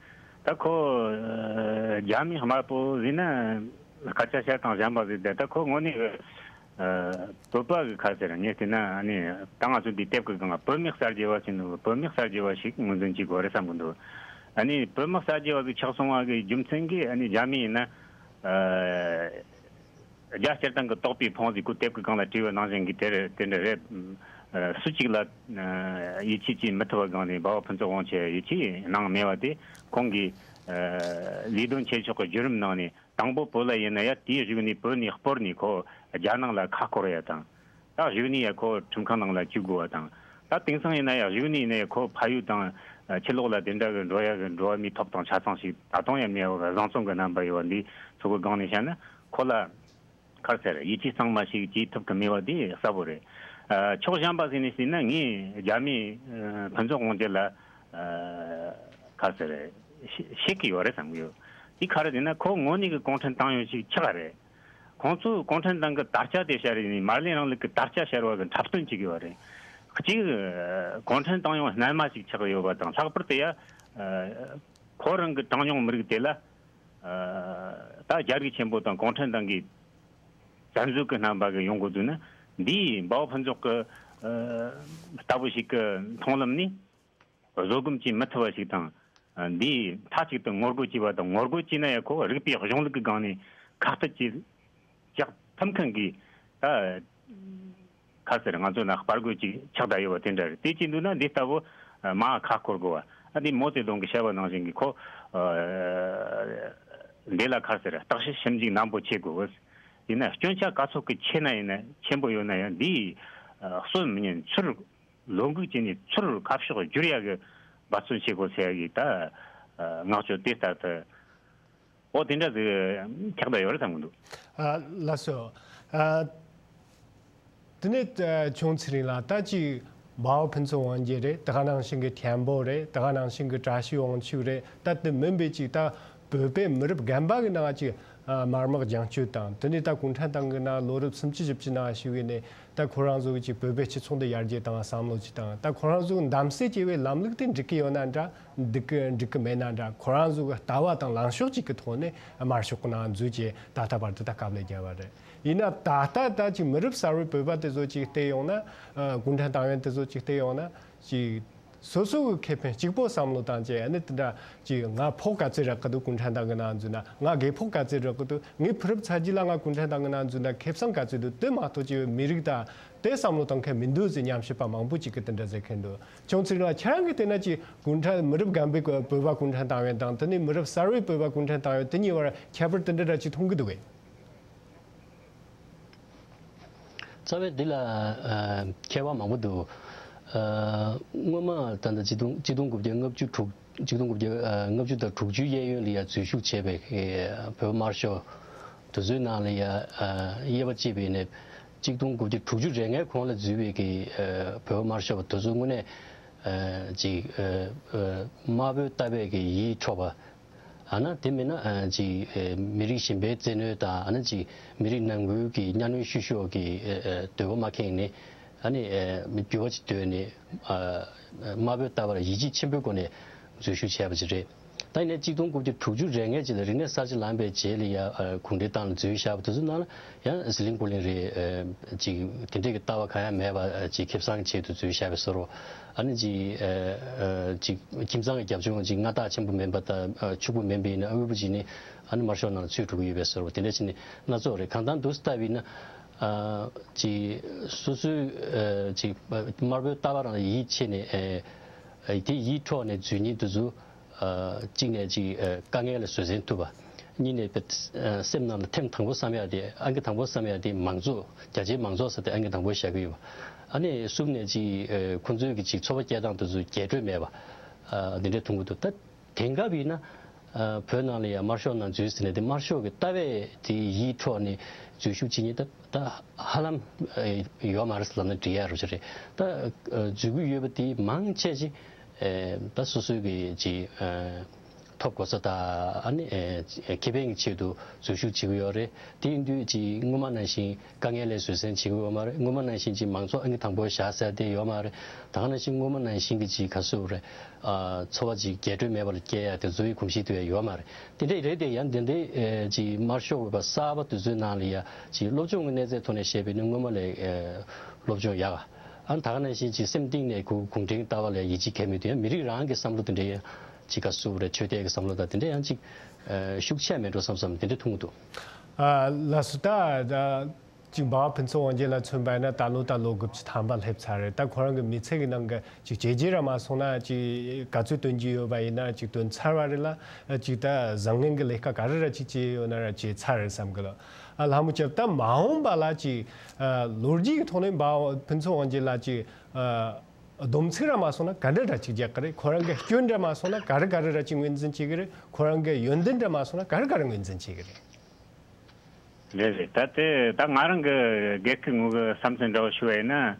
ད་ཁོ་ཨ་རྒྱ་མི་དམར་པོ་ཟེར་ན་སྐད་ཆ་བཤད་སྟངས་གཞན་པ་ཟིག་དེ། ད་ཁོ་དངོས་གནས་གི་ཨ་བོད་པ་གི་ཁ་ཟེར་ངས་བལྟས་ན། ཨ་ནི་ད་ང་ཚོ་འདི་དེབ་ཀྱི་སྒང་བོད་མི་གསར་བརྗེ་བ་ཟེར་འདུག་བོད་མི་གསར་བརྗེ་བ་ཞིག་ངོས་འཛིན་བྱེད་དགོས་རེད་བསམ་གི་འདུག་ཨ་ནི་བོད་མི་གསར་བརྗེ་བ་ཟིག་ཆགས་སོང་བ་གི་རྒྱུ་མཚན་གྱིས། ཨ་ནི་རྒྱ་མི་ཡིན་ན་ཨ་རྒྱ་སྤྱིར་བཏང་གི་དོགས་པའི་ཕུང་ཟིག་ཁོ་དེབ་ཀྱི་སྒང་ལ་བྲིས་པ་ནང་བཞིན་གྱི་དེ་རེད། དེ་འདྲ་རེད། ཨ་སུ་གཅིག་ལ་ཨ་ཡིད་ཆེས་བྱེད་མི་ཐུབ་པ་སྒང་ནས་འབའ་བ་ཕུན་ཚོགས་དབང་རྒྱལ་ཡིད་ཆེས་གནང་མེད་པ་དེ་ཁོང་གི་ཨ་ལས་དོན་བྱེད་ཕྱོགས་ཀྱི་བརྒྱུད་རིམ་ནང་ནས། དང་པོ་བོད་ལ་ཡིན་ན་ཡང་དེའི་གཞུག་ནས་བོད་ནས་སྤོར་ནས་ཁོ་རྒྱ་ནག་ལ་ཁ་སྐོར་ཡ་དང་། ད་གཞུག་ནས་ཡང་ཁོ་ཁྲིམས་ཁང་ནང་ལ་བཅུག་དགོས་པ་དང་། ད་དེང་སང་ཡིན་ན་ཡང་གཞུག་ནས་ཡིན་ན་ཡང་ཁོ་ཕ་ཡུལ་དང་ཕྱི་ལོགས་ལ་དེ་འདྲ་གི་འགྲོ་ཡ་གི་འགྲོ་བ་མིའི་ཐོབ་ཐང་ཆ་ཚང་ཞིག་ད་དུང་ཡང་མེད་པ་གི་བཟང་བཙོན་གི་རྣམ་པ་ཡོད་པ་འདི་ཚོ་གི་སྒང་ནས་བཤད་ན། ཁོ་ལ་ག་རེ་ཟེར། ཡིད་ཆེས་གཙང་མ་ཞིག་བྱེད་ཐུབ་གི་མེད་པ་དེ་གསལ་པོ་རེད། ཨ་ཕྱོགས་གཞན་པ་ཟིག་ནས་ཟེར་ན། ངས་རྒྱ་མིས་ཨ་ཕུན་ཚོགས་དབང་རྒྱལ་ལ་ཨ་ག་རེ་ཟེར། ཤེས་ཤེས་ཀྱི་ཡོད་རེད་བསམ་གི་ཡོད། དེ་ག་རེ་ཟེར་ན། ཁོ་དངོས་གནས་ཀྱི་གུང་ཁྲན་ཏང་ཡོན་ཞིག་ཆགས་རེད། ཁོང་ཚོས་གུང་ཁྲན་ཏང་གི་དར་ཆ་དེ་ཕྱར་ནས་མར་ལེ་རིང་ལུགས་ཀྱི་དར་ཆ་ཕྱར་བ་གི་འཁྲབ་སྟོན་བྱེད་ཀྱི་ཡོད་རེད། གཅིག་གུང་ཁྲན་ཏང་ཡོན་རྣལ་མ་ཞིག་ཆགས་ཡོད་པ་དང་། ལྷག་པར་དུ་ཡ་ཁོ་རང་གི་གྲངས་ཉུང་མི་རིགས་དེ་ལ་ད་རྒྱ་རིགས་ཆེན་པོ་དང་གུང་ཁྲན་ཏང་གི་བཙན་འཛུལ་གྱི་རྣམ་པ་གི་ཡོང་འགོ་བཙུགས་ན། འདིས་འབའ་བ་ཕུན་ཚོགས་ཀྱི་ལྟ་བུ་ཞིག་གི་མཐོང་ལམ་ནས། བཟོད་སྒོམ་བྱེད་མི་ཐུབ་པ་ཞིག་དང་། འདིས་མཐའ་གཅིག་ཏུ་ངོ་རྒོལ་བྱས་པ་དང་། ངོ་རྒོལ་བྱས་ན་ཡང་ཁོ་རིགས་པའི་གཞུང་ལུགས་ཀྱི་སྒང་ནས་ཁ་གཏད་བཅག་ཐུབ་མཁན་གྱི་ད་ག་རེ་ཟེར། ང་ཚོ་ནང་དཔའ་རྒོད་ཅིག་ཆགས་བསྡད་ཡོད་པ་དེ་འདྲ་རེད། དེ་བྱེད་འདུག་ན་འདི་ལྟ་བུ་མར་ཁ་འཁོར་དགོས་པ། ཨ་འདི་མའོ་ཙེ་ཏུང་གིས་བཤད་པ་ནང་བཞིན་གྱི་ཁོ་འདི་ལ་ག་རེ་ཟེར། བརྟག་དཔྱད་ཞིབ་འཇུག་ནན་པོ་བྱེད་དགོས། ཡིན་ན་སྐྱོན་ཆ་ག་ཚོད་ཀྱི་ཆེ་ན་ཡིན་ན། ཆེན་པོ་ཡོད་ན་ཡང་འདིས་གསོན་མི་ཉན། ཚུར་ལོ་འགུག་བྱས་ནས་ཚུར་ཁ་ཕྱོགས་བསྒྱུར་ཡག་གི་འབད་བརྩོན་བྱེད་དགོས་ཟེར་ཡག་གི་ད་བསྔགས་བརྗོད་དེ་ལྟར་དུ། འོ་དེ་འདྲ་ཟིག་ཆགས་བསྡད་ཡོད་རེད་བསམ་གི་འདུག་ཨ་ལགས་སོ། ཨ་དེ་ནས་ཨ་ཁྱུང་ཚེ་རིང་ལགས། ད་ཅིག་འབའ་བ་ཕུན་ཚོགས་དབང་རྒྱལ་རེད། དེ་ག་ནང་བཞིན་གྱི་ཐེན་པོ་རེད། དེ་ག་ནང་བཞིན་གྱི་བཀྲ་ཤིས་དབང་ཕྱུག་རེད། ད་དེ་མིན་པའི་ཅིག་ད་བོད་པའི་མི་རབས་རྒན་པ་གི་ནང་ཅིག་ཨ་དམར་དམག་རྒྱང་སྐྱོད་དང་། དེ་ནས་ད་གུང་ཁྲན་ཏང་གི་ནང་ལོ་རབས་སུམ་ཅུ་བཞི་བཅུ་ནང་ཞུགས་ཡོད་ནས། ད་ཁོ་རང་ཚོ་གི་ཅིག་བོད་པའི་སྤྱི་ཚོགས་འདི་ཡར་རྒྱས་བཏང་བ་བསམ་བློ་ཅིག་དང་། ད་ཁོ་རང་ཚོ་གི་གདམ་གསེས་བྱས་པའི་ལམ་ལུགས་དེ་འགྲིག་གི་ཡོད་ན་འདྲ། འགྲིག་གི་འགྲིག་གི་མེད་ན་འདྲ། ཁོ་རང་ཚོ་གི་ལྟ་བ་དང་ལངས་ཕྱོགས་གཅིག་གི་ཐོག་ནས་དམར་ཤོག་གི་ནང་འཛུལ་བྱས་ད་ལྟ་བར་དུ་ད་དཀའ་ལས་བརྒྱབ་པ་རེད། ཡིན་ན་ད་ལྟ་ད་ཅིག་མི་རབས་གསར་བའི་བོད་པ་དེ་ཚོ་ཅིག་བལྟས་ཡོང་ན། ཨ་གུང་ཁྲན་ཏང་ཡོན་དེ་ཚོ་ཅིག་བལྟས་ཡོང་ན་ཅིག་སོ་སོ་གི་ཁེ་ཕན་གཅིག་པོ་བསམ་བློ་བཏང་བྱས། ཨ་ནི་དེ་འདྲ་ཅིག་ང་ཕོགས་ག་ཚོད་རག་གི་འདུག་གུང་ཁྲན་ཏང་གི་ནང་འཛུལ་ན། ང་རྒས་ཕོགས་ག་ཚོད་རག་གི་འདུག་ངའི་ཕོ་རབ་ཚ་རྒྱུད་ལ་ང་གུང་ཁྲན་ཏང་གི་ནང་འཛུལ་ན་ཁེ་བཟང་ག་ཚོད་འདུག་དེ་མ་གཏོགས་ཅིག་མི་རིགས་ད་དེ་བསམ་བློ་བཏང་མཁན་མི་འདུག་ཟེར་ཉམས་ཞིབ་པ་མང་པོ་ཅིག་གིས་དེ་འདྲ་ཟེར་མཁན་འདུག་ཁྱུང་ཚེ་རིང་ལགས། ཁྱེད་རང་གིས་བལྟས་ན་ཅིག་གུང་ཁྲན་མི་རབས་རྒན་པའི་བོད་པ་གུང་ཁྲན་ཏང་ཡོན་དང་། དེ་ནས་མི་རབས་གསར་བའི་བོད་པ་གུང་ཁྲན་ཏང་ཡོན་དེ་གཉིས་བར་ཁྱད་པར་དེ་འདྲ་འདྲ་ཅིག་མཐོང་གི་འདུག་གས། རྩ་བའི་འདི་ལ་ཨ་ཁྱད་པར་མང་པོ་འདུག་ཨ་སྔོན་མ་ད་ལྟ་ཆིག་སྟོང་ཆིག་སྟོང་དགུ་བརྒྱ་ལྔ་བཅུ་དྲུག་ཆིག་སྟོང་དགུ་བརྒྱ་ཨ་ལྔ་བཅུ་དང་དྲུག་ཅུའི་གཡས་གཡོན་ལ་ཡ་འཛུལ་ཞུགས་བྱས་པའི་ཨ་བོད་དམར་ཤོག་དེ་ཚོའི་ནང་ལ་ཡ་ཨ་དབྱེ་བ་ཕྱེ་བ་ཡིན་ན། ཆིག་སྟོང་དགུ་བརྒྱ་དྲུག་ཅུ་རེ་ལྔའི་གོང་ལ་འཛུལ་བའི་གི་ཨ་བོད་དམར་ཤོག་པ་དེ་ཚོ་དངོས་གནས་ཨ་ཅིག་ཨ་ཨ་དམར་པོའི་ལྟ་བའི་གི་ཡིད་འཕྲོག་པ། ཨ་ན་དེ་མིན་ན་ཨ་ཅིག་ཨ་མི་རིགས་གཞན་པའི་བཙན་གནོན་དང་། ཨ་ན་ཅིག་མི་རིགས་ནང་ཁུལ་གྱི་གཉའ་གནོན་བཤུ་གཞོག་གི་ཨ་ཨ་འདོད་པ་མ་ཁེངས་ནས། ཨ་ནི་ཨ་འགྱུར་བ་ཅིག་འདོད་ནས་ཨ་དམར་པོའི་ལྟ་བར་ཡིད་ཆེས་ཆེན་པོའི་སྒོ་ནས་འཛུལ་ཞུགས་བྱས་པ་ཅིག་རེད། ད་ཡིན་ནའི་ཆིག་སྟོང་དགུ་བརྒྱ་དྲུག་ཅུ་རེ་ལྔའི་རྗེས་ལ་རིག་གནས་གསར་བརྗེ་ལངས་པའི་རྗེས་ལ་ཡ་ཨ་གུང་ཁྲན་ཏང་ལ་འཛུལ་བཞག་པ་དེ་ཚོ་ནང་ལ་ཡང་ཟི་ལིང་ཀུ་ལིང་རེད། ཨ་ཅིག་དེ་འདྲས་ཀྱི་ལྟ་བ་གང་ཡང་མེད་པ་ཨ་ཅིག་ཁེ་བཟང་གི་ཆེད་དུ་འཛུལ་བཞག་པའི་བཟོ་འདྲ། ཨ་ནི་ཅིག་ཨ་ཨ་ཅིག་ཁྱིམ་ཚང་གི་རྒྱབ་ལྗོངས་ཅིག་མངའ་བདག་ཆེན་པོ་མིན་པ་དང་། ཨ་ཕྱུག་པོ་མིན་པ་ཡིན་ན་དབུལ་པོ་ཅིག་ནི་ཨ་ནི་དམར་ཤོག་ནང་ལ་ཚུད་འགྲོ་གི་ཡོད་པའི་བཟོ་འདྲ། དེ་འདྲ་ཅིག་ནི་སྣ་ཚོགས་རེད། གང་ལྟར་འདུག་སེ་ལྟ་བ་ཡིན་ན། ཨ་ཅིག་སོ་སོའི་ཨ་ཅིག་དམར་པོའི་ལྟ་བ་རང་ལ་ཡིད་ཆེས་ནས་ཨ་ཨ་དེ་ཡིད་འཕྲོག་ནས་འཛུལ་མཁན་དེ་ཚོ། ཨ་གཅིག་ནས་ཅིག་ཨ་དཀའ་ངལ་ལ་བཟོད་བསྲན་ཐུབ་པ། གཉིས་ནས་ཨ་སེམས་ནང་ལ་ཐེངས་དང་པོ་བསམ་ཡག་དེ། ཨང་ཀི་དང་པོ་བསམ་ཡག་དེ་མང་གཙོ། རྒྱ་ཆེའི་མང་གཙོ་ཟེར་དེ་ཨང་ཀི་དང་པོ་བཞག་གི་ཡོད་པ། ཨ་ནི་གསུམ་ནས་ཅིག་ཨ་ཁོང་ཚོའི་གི་ཅིག་འཚོ་བ་སྐྱེལ་སྟངས་དེ་ཚོ་རྒྱས་སྤྲོས་མེད་པ། ཨ་འདི་འདྲའི་མཐོང་གི་འདུག་ད་དེང་སྐབས་ཡིན་ན་ བོད་ནང་ལ་ཡང་དམར་ཤོག་ནང་འཛུལ་ཟིན་ནས་དེ་དམར་ཤོག་གི་ལྟ་བའི་དེ་ཡིད་འཕྲོག་ནས་འཛུལ་ཞུགས་བྱེད་མཁན་ད་ད་ཧ་ལམ་ཡོད་མ་རེད་ལབ་ན་འགྲིག་ཡ་རོ་ཅིག་རེད། ད་འཛུལ་གྱི་ཡོད་པ་དེ་མང་ཆེ་ཅིག་ད་སོ་སོའི་གི་ཅིག་ཐོབ་གོ་ས་དང་ཨ་ནི་ཁེ་ཕན་གྱི་ཆེད་དུ་འཛུལ་ཞུགས་བྱེད་ཀྱི་ཡོད་རེད། དེ་ཡིན་དུས་ཅིག་སྔོན་མ་ནང་བཞིན་དཀའ་ངལ་ལས་བཟོད་བསྲན་བྱེད་ཀྱི་ཡོད་མ་རེད། སྔོན་མ་ནང་བཞིན་ཅིག་མང་ཚོགས་ཨང་ཀི་དང་པོ་བཞག་ས་དེ་ཡོད་མ་རེད། ད་ག་ནང་བཞིན་སྔོན་མ་ནང་བཞིན་གྱི་ཅིག་ག་སུ་རེད། འཚོ་བ་ཅིག་རྒྱས་སྤྲོས་མེད་པར་སྐྱེལ་ཡ་དེ་ཚོའི་གོམས་གཤིས་དེ་ཡོད་མ་རེད། དེ་འདྲ་ཡིན་དུས་ཡང་དེ་འདྲའི་ཅིག་དམར་ཤོག་པ་གསར་པ་དེ་ཚོའི་ནང་ལ་ཡ་ཅིག་སློབ་སྦྱོང་གི་གནས་ཚད་ཐོག་ནས་བཤད་པ་ཡིན་ན་སྔོན་མ་ལས་སློབ་སྦྱོང་ཡག་ག་ཨ་ནི་ད་ག་ནང་བཞིན་ཅིག་སེམས་གཏིང་ནས་ཁོ་གུང་ཁྲན་ལྟ་བ་ལ་ཡིད་ཆེས་བྱེད་མི་དེ་ཡང་མི་རིགས་རང་གི་བསམ་བློ་དེ་འདྲ་ཡང་ཅིག་ག་སུ་རེད། ཆོས་དད་ཀྱི་བསམ་བློ་དང་དེ་འདྲ་ཡང་ཅིག་ཤུགས་ཆེ་མེད་འགྲོ་བསམ་བསམ་དེ་འདྲ་མཐོང་གི་འདུག་ཨ་ལགས་སོ། ད་ཅིག་འབའ་བ་ཕུན་ཚོགས་དབང་རྒྱལ་ལ་མཚོན་པ་ཡིན་ན་ད་ལོ་ད་ལོ་དགུ་བཅུ་ཐམ་པ་སླེབས་ཚར་རེད། ད་ཁོ་རང་གི་མི་ཚེ་གི་ནང་གི་ཅིག་བྱས་རྗེས་ར་མ་སོང་ན་ཅིག་ག་ཚོད་སྟོན་གྱི་ཡོད་པ་ཡིན་ན་ཅིག་སྟོན་ཚར་བ་རེད་ལ་ཅིག་ད་བཟང་ངན་གྱི་ལས་ཀ་ག་རེ་ར་ཅིག་བྱས་ཡོད་ན་ར་བྱས་ཚར་རེད་བསམ་གི་ལ། ཨ་ལྷ་མོ་ལྕགས་ད་མ་འོངས་པ་ལ་ཅིག་ལོ་རྒྱུས་ཀྱི་ཐོག་ནས་འབའ་བ་ཕུན་ཚོགས་དབང་རྒྱལ་ལ་ཅིག་སྡོམ་ཚིག་ར་མ་སོང་ན་ག་འདྲ་འདྲ་ཅིག་རྒྱག་གི་རེད། ཁོ་རང་གི་སྐྱོན་འདྲ་མ་སོང་ན་ག་རེ་ག་རེ་ར་ཅིག་ངོས་འཛིན་བྱེད་གི་རེད། ཁོ་རང་གི་ཡོན་ཏན་འདྲ་མ་སོང་ན་ག་རེ་ག་རེ་ངོས་འཛིན་བྱེད་གི་རེད། རེད་རེད། ད་དེ་ད་ང་རང་གི་སྒེར་གྱི་ངོས་ཀྱི་བསམ་ཚུལ་འདྲ་བོ་ཞུ་བ་ཡིན་ན།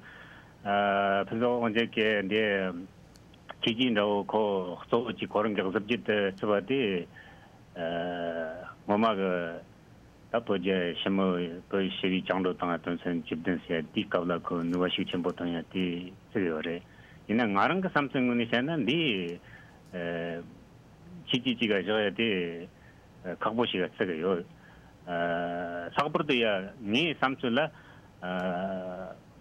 ཨ་ཕུན་ཚོགས་དབང་རྒྱལ་གྱི་འདི་ཁྱེད་ཀྱིས་འདྲ་བོ་ཁོ་གཙོ་བོ་གཅིག་ཁོ་རང་གི་གཟི་བརྗིད་དུ་བརྩི་བ་དེ། ཨ་ངོ་མ་གི་ད་བོད་རྒྱལ་ཕྱི་མོ་བོད་ཞི་བའི་བཅིངས་འགྲོལ་བཏང་བ་དོན་ཚན་བཅུ་བདུན་ཟེར་དེའི་སྐབས་ལ་ཁོ་ནུས་པ་ཤུགས་ཆེན་པོ་བཏོན་ཡ་དེ་བརྩི་གི་ཡོད་རེད། ཡིན་ན་ང་རང་གི་བསམ་ཚུལ་ངོས་ནས་བཤད་ན་འདི་ཨ་ཁྱེད་ཀྱིས་གཅིག་ག་བཞག་ཡ་དེ། ཁག་པོ་ཞིག་བརྩི་གི་ཡོད། ཨ་ལྷག་པར་དུ་ཡ་ངའི་བསམ་ཚུལ་ལ། ཨ་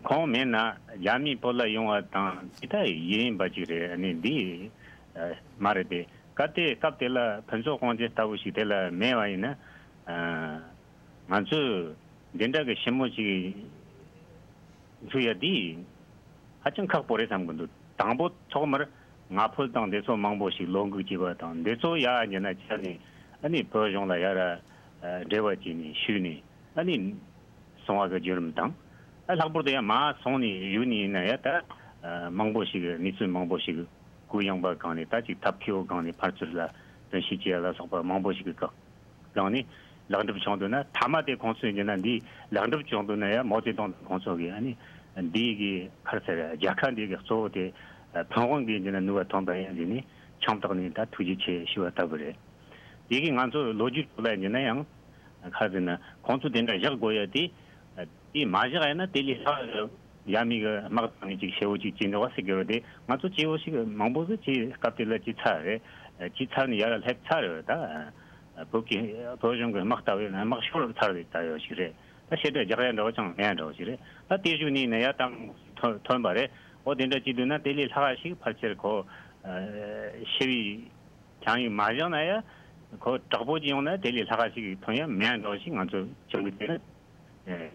ཁོང་མེད་ན་རྒྱ་མིས་བོད་ལ་ཡོང་བ་དང་དེ་ད་ཡིན་ཡིན་པ་ཅིག་རེད། ཨ་ནི་འདི་ཨ་མ་རེད་དེ། གལ་ཏེ་སྐབས་དེ་ལ་ཕུན་ཚོགས་དབང་རྒྱལ་ལྟ་བུ་ཞིག་དེ་ལ་མེད་པ་ཡིན་ན། ཨ་ང་ཚོས་འདི་འདྲ་གི་ཞི་མོ་ཅིག་འཛུགས་ཡ་འདི་ཧ་ཅང་ཁག་པོ་རེད་བསམ་གི་འདུག་དང་པོ་ཐོག་མར་ང་ཕོད་དང་འདི་ཚོ་མང་པོ་ཞིག་ལོ་འགུག་བྱས་པ་དང་འདི་ཚོ་ཡར་ཉེ་ན་ཆ་ནས་ཨ་ནི་བོད་གཞུང་ལ་ཡར་འབྲེལ་བ་བྱས་ནས་ཞུས་ནས་ཨ་ནི་སོང་བ་གི་བརྒྱུད་རིམ་དང་། ཨ་ལྷག་པར་དུ་ཡང་མ་སོང་ནས་ཡུལ་ནས་ཡིན་ན་ཡང་ད་མང་པོ་ཞིག་གནས་ཚུལ་མང་པོ་ཞིག་གུ་ཡངས་པ་སྒང་ནས་ད་ཅིག་ཐབས་མཁས་པོ་སྒང་ནས་ཕར་ཚུར་ལ་དོན་ཞིབ་བྱས་ལ་སོགས་པ་མང་པོ་ཞིག་གི་སྒང་། སྒང་ནས་ལེགས་འགྲུབ་བྱུང་འདུག་ན། མཐའ་མ་དེ་ཁོང་ཚོས་ཡིན་ན་འདིའི་ལེགས་འགྲུབ་བྱུང་འདུག་ན་ཡང་མའོ་ཙེ་ཏུང་དང་ཁོང་ཚོ་གིས་ཨ་ནི་འདིའི་གི་ཁར་ཟེར་རྒྱལ་ཁབ་འདི་གི་གཙོ་བོ་དེ་ཕུན་དབང་གིས་ཡིན་ན་ནུས་པ་ཐོན་པ་ཡིན་ཟེར་ནས་ཆང་བཏགས་ནས་ད་ཐུགས་རྗེ་ཆེ་ཞུ་བ་ལྟ་བུ་རེད། དེ་གི་ང་ཚོ་ལོ་རྒྱུས་ཐོག་ལ་ཡིན་ན་ཡང་ཁ་ཟེར་ན་ཁོང་ཚོ་དེ་འདྲ་བཞག་དགོས་ཡ་དེ། དེ་མ་བཞག་ཡ་ན་དེ་ལས་ལྷག་ཡ་མི་གི་དམག་དང་ནི་ཅིག་ཞེ་བོ་ཅིག་བྱེད་འདུག་བ་ཟེར་གི་རེད་དེ། ང་ཚོ་སྐྱེ་བོ་ཞིག་མང་པོ་ཟིག་ཅིག་སྐབས་དེ་ལ་ཅིག་ཚར་རེད། ཅིག་ཚར་ནས་ཡར་སླེབས་ཚར་རེད། ད་བོད་ཀྱི་བོད་གཞུང་གི་དམག་ལྟ་བུ་ཡིན་ན་དམག་ཤོར་ཚར་རེད་ལྟ་ཡོད་ཞིག་རེད། ད་ཞེ་དྲག་རྒྱག་ཡ་འདྲ་བོ་ཅང་མེད་ཡ་འདྲ་བོ་ཞིག་རེད། ད་དེ་བཞུགས་ནས་ནས་ཡར་བཏང་ཐོན་ཐོན་པ་རེད། འོ་དེ་འདྲ་ཅིག་འདུག་ན་དེ་ལས་ལྷག་ཞིག་ཕལ་ཆེར་ཁོ་ཞི་བའི་ཁྱང་ཡིག་མ་བཞག་ན་ཡ། ཁོ་དྲག་པོ་ཅིག་ཡོང་ན་དེ་ལས་ལྷག་ཞིག་ཐོན་ཡ་མེད་འགྲོ་ཞིག་ང་ཚོ་བྱུང་གི་དེ་ནི་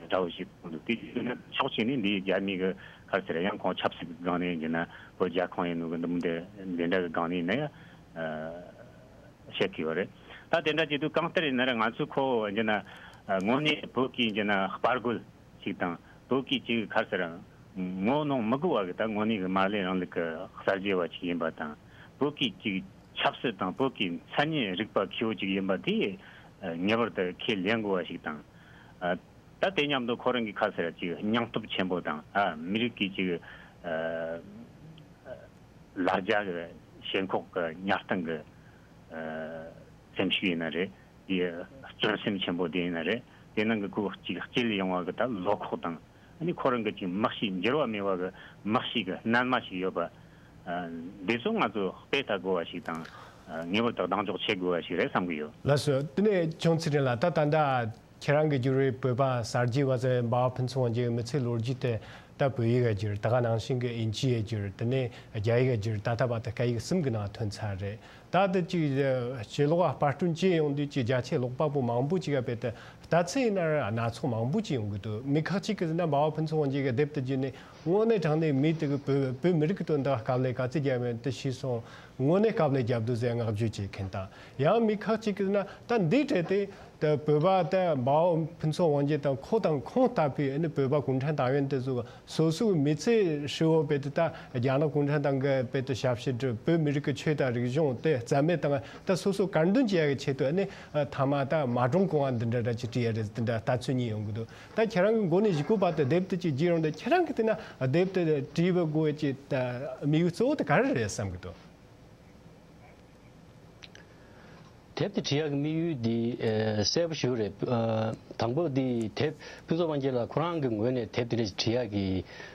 འདྲ་བོ་ཞིག་མཐོང་འདུག་དེ་ཡིན་ན་ཕྱོགས་གཅིག་ནས་འདིའི་རྒྱ་མི་གི་ག་རེ་ཟེར་ཡང་ཁོང་ཆབ་སྲིད་ཀྱི་སྒང་ནས་ཡིན་ན་བོད་རྒྱ་ཁོངས་ཡིན་ནོ་གི་འདུམ་འདི་འདི་འདྲ་གི་སྒང་ནས་ཡིན་ན་ཡ་བཤད་ཀྱི་ཡོད་རེད། ད་དེ་འདྲ་བྱེད་དུས་གང་ལྟར་ཡིན་ན་ར་ང་ཚོས་ཁོ་ཡིན་ན་དངོས་གནས་བོད་ཀྱི་ཡིན་ན་དཔའ་རྒོད་ཅིག་དང་བོད་ཀྱི་ཅིག་ག་རེ་ཟེར་ངོ་གནོང་མི་དགོས་པ་གི་ད་དངོས་གནས་ཀྱི་མར་ལེ་རིང་ལུགས་ཀྱི་གསར་བརྗེ་བ་ཅིག་ཡིན་པ་དང་བོད་ཀྱི་ཅིག་ཆབ་སྲིད་དང་བོད་ཀྱི་མཚན་ཉིད་རིག་པ་མཁས་པོ་ཅིག་ཡིན་པ་དེ་ངེས་པར་དུ་ཁས་ལེན་དགོས་པ་ཞིག་དང་། ད་དེ་མཉམ་དུ་ཁོ་རང་གི་ཁ་ཟེར་ཅིག་སྙིང་སྟོབས་ཆེན་པོ་དང་ཨ་མི་རིགས་ཀྱི་ཅིག་ལ་རྒྱ་གི་ཞེན་ཁོག་གི་གཉའ་གཏིང་གི་སེམས་ཤུགས་ཡིན་ན་རེད། དེ་བརྩོན་སེམས་ཆེན་པོ་དེ་ཡིན་ན་རེད། དེ་ནང་གི་ཁོ་ཅིག་སྐྱེ་ལས་ཡོང་བ་གི་ད་བློ་ཁོག་དང་ཨ་ནི་ཁོ་རང་གི་ཅིག་མི་གཤིས་འགྱུར་བ་མེད་པ་གི་མི་གཤིས་གི་རྣལ་མ་ཞིག་ཡོད་པ། འདི་ཚོ་ང་ཚོ་དཔེ་ལྟ་དགོས་པ་ཞིག་དང་ངེས་པར་དུ་གདེང་འཇོག་བྱེད་དགོས་པ་ཞིག་རེད་བསམ་གི་ཡོད། ལགས་སོ། དེ་ནས་ཅུང་ཙི་རིང་ལགས། ད་ད་ལྟ་ཁྱེད་རང་གི་བརྒྱུད་རིམ་བོད་པ་གསར་བརྗེ་བ་ཟེར་འབའ་བ་ཕུན་ཚོགས་དབང་རྒྱལ་གྱི་མི་ཚེའི་ལོ་རྒྱུས་དེ་ད་བོད་ཡིག་ག་བསྒྱུར། ད་ག་ནང་བཞིན་གྱི་དབྱིན་ཇི་ཡི་བསྒྱུར། དེ་ནས་རྒྱ་ཡིག་ག་བསྒྱུར། ད་ལྟ་བར་དུ་སྐད་ཡིག་གསུམ་གྱི་ནང་ཐོན་ཚར་རེད། ད་དེ་ཅིག་ཕྱི་ལོགས་ལ་པར་སྐྲུན་བྱས་ཡོང་དུས་ཀྱི་རྒྱ་ཆེ་ཀློག་པ་པོ་མང་པོ་ཅིག་ག་དཔེ་དེ་ལྟ་ཚུལ་ཡིན་ན་ར་སྣ་ཚོགས་མང་པོ་ཅིག་ཡོང་གི་འདུག་མི་ཁག་ཅིག་གིས་ཟེར་ན་འབའ་བ་ཕུན་ཚོགས་དབང་རྒྱལ་གྱི་དེབ་དེ་བརྒྱུད་ནས་དངོས་གནས་དྲང་གནས་མི་དེ་གི་བོད་བོད་མི་རིགས་ཀྱི་དོན་དག་དཀའ་ལས་ག་ཚོད་བརྒྱབ་ཡོད་དེ་ཤེས་སོང་། དངོས་གནས་དཀའ་ལས་བརྒྱབ་འདུག་ཟེར་བསྔགས་བརྗོད་བྱེད་མཁན་དང་། ཡང་མི་ཁག་ཅིག་གིས་ཟེར་ན་ད་འདི་འཕྲད་དེ་ད་བོད་པ་ད་འབའ་བ་ཕུན་ཚོགས་དབང་རྒྱལ་དང་ཁོ་དང་ཁོང་ལྟ་བུའི་ཨ་ནི་བོད་པ་གུང་ཁྲན་ཏང་ཡོན་དེ་ཚོ་སོ་སོའི་མི་ཚེ་ཧྲིལ་བོ་དཔེ་དེ་ད་རྒྱ་ནག་གུང་ཁྲན་ཏང་གི་དཔེ་དེ་ཞབས་ཕྱི་སྒྲུབ། བོད་མི་རིགས་ཀྱི་ཆོས་དང་རིག་གཞུང་དེ་ རྩ་མེད་བཏང་། ད་སོ་སོ་དཀར་འདོན་བྱེད་ཡ་གི་ཆེད་དུ་ཨ་ནི་ཐ་མ་ད་མ་གྲོངས་གོང་བ་འདི་འདྲ་འདྲ་ཅིག་བྲིས་ཡ་རེད། འདི་འདྲ་ལྟ་ཚུལ་གཉིས་ཡོང་གི་འདུག་ད་ཁྱེད་རང་གི་མགོ་ནས་གཞུག་གུ་བར་དུ་དེབ་དེ་ཅིག་བརྒྱུད་རུང་དུ་ཁྱེད་རང་གི་དེ་ན་དེབ་དེ་བྲིས་པའི་དགོས་ཀྱི་དམིགས་ཡུལ་གཙོ་བོ་དེ་ག་རེ་རེད་བསམ་གི་འདུག་དེབ་དེ་བྲིས་ཡག་གི་དམིགས་ཡུལ་འདི་ཨ་གསལ་པོ་ཞིག་རེད། ཨ་དང་པོ་འདི་དེབ་ཕུན་ཚོགས་དབང་རྒྱལ་ལགས་ཁོ་རང་གི་ངོས་ནས་དེབ་དེ་འདྲ་ཞིག་བྲིས་ཡག་གི་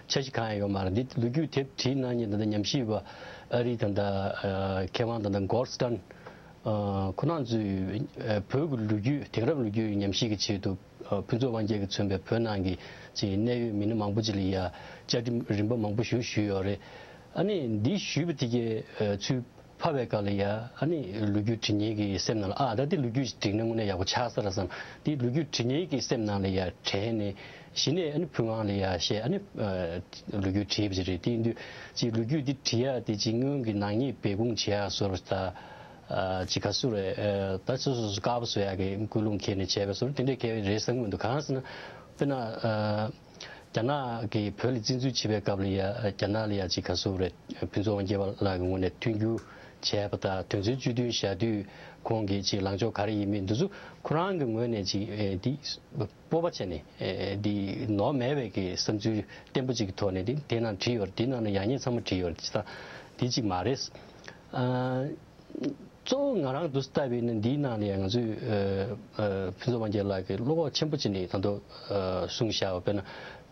འཆར་གཞི་གང་ཡང་ཡོད་མ་རེད། འདི་ལོ་རྒྱུས་དེབ་བྲིས་གནང་མཁན་ད་ལྟ་ཉམས་ཞིབ་པ་ཨ་རི་ད་ལྟ་ཨ་མཁས་དབང་ད་ལྟ་Goldstein ཨ་ཁོ་རང་ཚོས་ཨ་བོད་ཀྱི་ལོ་རྒྱུས་དེང་རབས་ལོ་རྒྱུས་ཉམས་ཞིབ་ཀྱི་ཆེད་དུ་ཨ་ཕུན་ཚོགས་དབང་རྒྱལ་གྱིས་མཚོན་པའི་བོད་ནང་གི་ཅིག་གནད་ཡོད་མི་སྣ་མང་པོ་ཅིག་ལ་ཡ་བཅར་འདྲི་རིམ་པ་མང་པོ་ཞིག་ཞུས་ཡོད་རེད། ཨ་ནི་འདི་ཞུས་པ་དེ་གའི་ཨ་ཚུར་ཕབ་པའི་སྐབས་ལ་ཡ་ཨ་ནི་ལོ་རྒྱུས་འབྲི་མཁན་གྱི་སེམས་ནང་ལ་ཨ་ད་འདི་ལོ་རྒྱུས་ཤིག་བྲིས་ན་དངོས་གནས་ཡག་པོ་ཆགས་ས་རེད་བསམ། འདི་ལོ་རྒྱུས་འབྲི་མཁན་གྱི་སེམས་ནང་ལ་ཡ་དྲན་ནས་གཞི་ནས་ཨ་ནི་ཕུན་དབང་ལ་ཡ་བཤད། ཨ་ནི་ཨ་ལོ་རྒྱུས་བྲིས་པ་ཅིག་རེད། དེ་ཡིན་དུས་ཅིག་ལོ་རྒྱུས་འདི་བྲིས་ཡ་དེ་ཅིག་སྔོན་གྱི་ནག་ཉེས་སྦས་སྐུང་བྱེད་ཡ་བཟོ་འདྲ་ད་ཨ་ཅིག་ག་ཚོད་རེད། ཨ་ད་སོ་སོ་སོ་དཀར་པོ་བཟོ་ཡ་གི་ཀུན་སློང་འཁྱེར་ནས་བྱས་པའི་བཟོ་འདྲ་དེ་འདྲའི་གལ་རེད་བསམ་གྱི་མི་འདུག་གང་ཟེར་ན་དཔེར་ན་ཨ་རྒྱ་ནག་གིས་བོད་ལ་བཙན་འཛུལ་བྱེད་པའི་སྐབས་ལ་ཡ་རྒྱ་ནག་ལ་ཡ་ཅིག་ག་ཚོད་རེད། ཕུན་ཚོགས་དབང་རྒྱལ་ལགས་ཀྱི་ངོས་ནས་མཐུན་འགྱུར་བྱས་པ་དང་དོན་ཚན་བཅུ་བདུན་བཞག་དུས་ཁོང་གིས་ཅིག་ལངས་ཕྱོགས་ག་རེ་ཡིན་མིན་འདི་ཚོ་ཁོ་རང་གི་ངོས་ནས་ཅིག་ཨེ་འདི་སྤོབས་པ་བྱས་ནས་ཨེ་འདི་ནོར་མེད་པའི་གི་བསམ་ཚུལ་བརྟན་པོ་ཅིག་གི་ཐོག་ནས་འདི་དེ་ནང་བྲིས་ཡོད་རེད། འདི་ནང་ནས་ཡག་ཉེས་ཚང་མ་བྲིས་ཡོད་རེད། ཅི་ད་འདི་ཅིག་མ་རེད། ཨ། གཙོ་བོ་ང་རང་འདུག་སེ་བལྟས་པ་ཡིན་ན་འདིའི་ནང་ལ་ཡང་ང་ཚོས་ཨ་ཨ་ཕུན་ཚོགས་དབང་རྒྱལ་ལགས་ཀྱིས་བློ་ཁོག་ཆེན་པོ་བྱས་ནས་ད་དུང་ཨ་གསུངས་བཞག་པ་དཔེར་ན་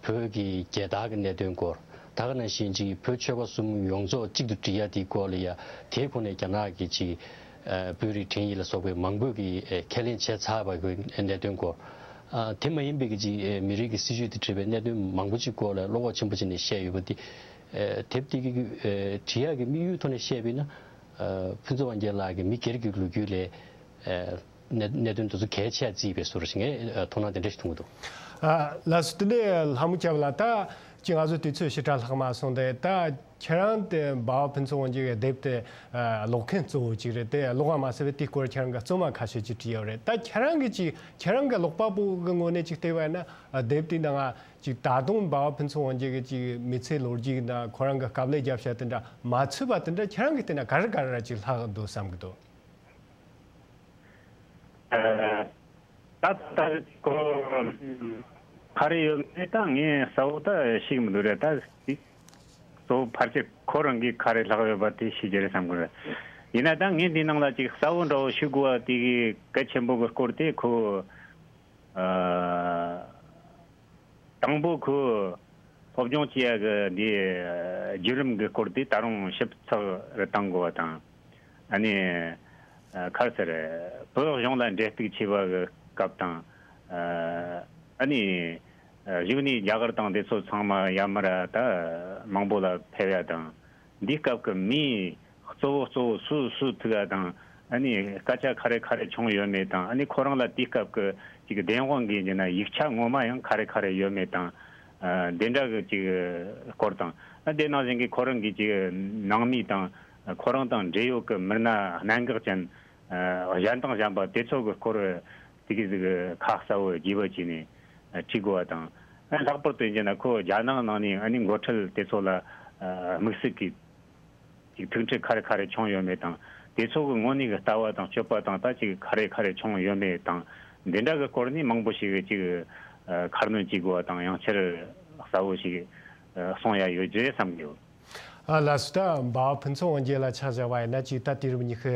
བོད་ཀྱི་རྒྱལ་དར་གྱི་གནད་དོན་སྐོར། ད་ག་ནང་བཞིན་ཅིག་བོད་ཆོལ་ཁ་གསུམ་ཡོངས་རྫོགས་གཅིག་ཏུ་སྒྲིལ་ཡ་དེའི་སྐོར་ལ་ཡ་དེའི་ཁོངས་ནས་རྒྱ་ནག་གི་ཅིག་ཨ་བོད་རིགས་འཕྲིན་ཡིག་ལ་སོགས་པའི་མང་པོ་གིས་ཨ་ཁས་ལེན་བྱས་ཚར་བ་གི་གནད་དོན་སྐོར། ཨ་དེ་མ་ཡིན་པའི་གི་ཅིག་ཨ་མི་རིགས་ཀྱི་སྲིད་བྱུས་དང་འབྲེལ་བའི་གནད་དོན་མང་པོ་ཅིག་སྐོར་ལ་བློ་ཁོག་ཆེན་པོ་བྱས་ནས་བཤད་ཡོད་པ་འདི་ཨ་དེབ་དེ་གི་ཨ་བྲིས་ཡ་གི་དམིགས་ཡུལ་ཐོག་ནས་བཤད་པ་ཡིན་ན། ཨ་ཕུན་ཚོགས་དབང་རྒྱལ་ལགས་ཀྱི་མི་སྒེར་གྱི་ལོ་རྒྱུས་ལས་ཨ་གནད་གནད་དོན་དེ་ཚོ་གལ་ཆེ་བརྩིས་པའི་བཟོ་འདྲ་ཞིག་ངས་ཨ་མཐོང་སྣང་དེ་འདྲ་ཞིག་མཐོང་གི་འདུག་ཨ་ལགས་སོ། དེ་ནས་ལྷ་མོ་སྐྱབས་ལགས། ད་ཅིག་ང་ཚོ་དུས་ཚོད་ཞེ་དྲག་ལྷག་མ་སོང་སྟེ། ད་ཁྱེད་རང་དེ་འབའ་བ་ཕུན་ཚོགས་དབང་རྒྱལ་གྱི་དེབ་དེ་ཨ་ཀློག་མཁན་གཙོ་བོ་ཅིག་རེད་དེ། ཀློག་པ་མ་ཟད་པའི་དེའི་སྐོར་ཁྱེད་རང་གི་རྩོམ་པ་ཁ་ཤས་ཅིག་བྲིས་ཡོད་རེད། ད་ཁྱེད་རང་གི་ཅིག་ཁྱེད་རང་གི་ཀློག་པ་པོ་གི་ངོས་ནས་ཅིག་བལྟས་པ་ཡིན་ན། ཨ་དེབ་དེའི་ནང་ང་ཅིག་ད་དུང་འབའ་བ་ཕུན་ཚོགས་དབང་རྒྱལ་གྱི་ཅིག་མི་ཚེའི་ལོ་རྒྱུས་དང་ཁོ་རང་གི་དཀའ་ལས་བརྒྱབ་བྱ་དེ་འདྲ་མ་ཚུད་པ་དེ་འདྲ་ཁྱེད་རང་གིས་བལྟས་ན་ག་རེ་ག་རེ་ར་ཅིག་ལྷག་འདུག་བསམ་གི་འདུག་ད་ད་ཁོ་ག་རེ་ཡོད་མེད་ད་ངས་གསལ་བོ་ད་ཤེས་ཀྱི་མི་འདུག་རེད། ད་དེ་གཙོ་བོ་ཕལ་ཆེར་ཁོ་རང་གིས་ག་རེ་ལྷག་ཡོད་པ་དེ་ཤེས་རྒྱུ་རེད་བསམ་གི་རེད། ཡིན་ན་ད་ངས་འདི་ནང་ལ་ཅིག་གསལ་བོ་འདྲ་བོ་ཞུ་དགོས་པ་དེ་གི་གལ་ཆེན་པོ་གི་སྐོར་དེ་ཁོ་ཨ། དང་པོ་ཁོས་སློབ་སྦྱོང་བྱེད་ཡ་གི་འདི་བརྒྱུད་རིམ་གི་སྐོར་དེ་ད་རུང་ཞིབ་ཚགས་རེ་གཏང་དགོས་པ་དང་། ཨ་ནི་ག་རེ་ཟེར། བོད་གཞུང་ལ་འབྲེལ་གཏུག་བྱས་པ་གི་སྐབས་དང་། ཨ་ནི་གཞུག་ནས་རྒྱ་གར་དང་དེ་ཚོ་ཚང་མ་ཡར་མར་ད་མང་པོ་ལ་ཕེབས་ཡ་དང་། འདིའི་སྐབས་ཀྱི་མིའི་གཙོ་བོ་གཙོ་བོ་སུ་སུ་ཐུག་ཡ་དང་། ཨ་ནི་སྐད་ཆ་ག་རེ་ག་རེ་བྱུང་ཡོད་མེད་དང་། ཨ་ནི་ཁོ་རང་ལ་དེའི་སྐབས་ཀྱི་ཅིག་བདེན་དཔང་གི་ཡིན་ན་ཡིག་ཆ་ངོ་མ་ཡང་ག་རེ་ག་རེ་ཡོད་མེད་དང་། ཨ་འདི་འདྲ་གི་ཅིག་སྐོར་དང་། ཨ་དེ་ནང་བཞིན་གྱི་ཁོ་རང་གི་ཅིག་ནང་མི་དང་ཁོ་རང་དང་འབྲེལ་ཡོད་ཀྱི་མི་སྣ་གནད་འགག་ཅན་ཨ་གཞན་དང་གཞན་པ་དེ་ཚོ་གི་སྐོར་དེ་གི་ཟིག་ཁ་གསལ་བོ་རྒྱས་པ་བྱས་ནས་ཨ་བྲིས་དགོས་པ་དང་། ཨ་ལྷག་པར་དུ་ཡིན་ན་ཁོ་རྒྱ་ནག་ནང་ནས་ཨ་ནི་འགོ་ཁྲིད་དེ་ཚོ་ལ་ཨ་དམིགས་བསལ་གྱི་ཅིག་ཐུག་འཕྲད་ག་རེ་ག་རེ་བྱུང་ཡོད་མེད་དང་། དེ་ཚོ་གི་དངོས་གནས་ཀྱི་ལྟ་བ་དང་སྤྱོད་པ་དང་ད་ཅིག་ག་རེ་ག་རེ་བྱུང་ཡོད་མེད་དང་། འདི་འདྲ་གི་སྐོར་ནས་མང་པོ་ཞིག་ཅིག་ཨ་ཁ་སྣོན་བྱེད་དགོས་པ་དང་། ཡང་ཕྱིར་གསལ་བོ་ཞིག་ཨ་གསུང་ཡ་ཡོད་རྒྱུ་རེད་བསམ་གི་ཡོད། ཨ་ལགས་སོ། ད་འབའ་བ་ཕུན་ཚོགས་དབང་རྒྱལ་ལ་ཆ་བཞག་པ་ཡིན་ན། ཅིག་ད་དུས་རབས་ཉི་ཤུ་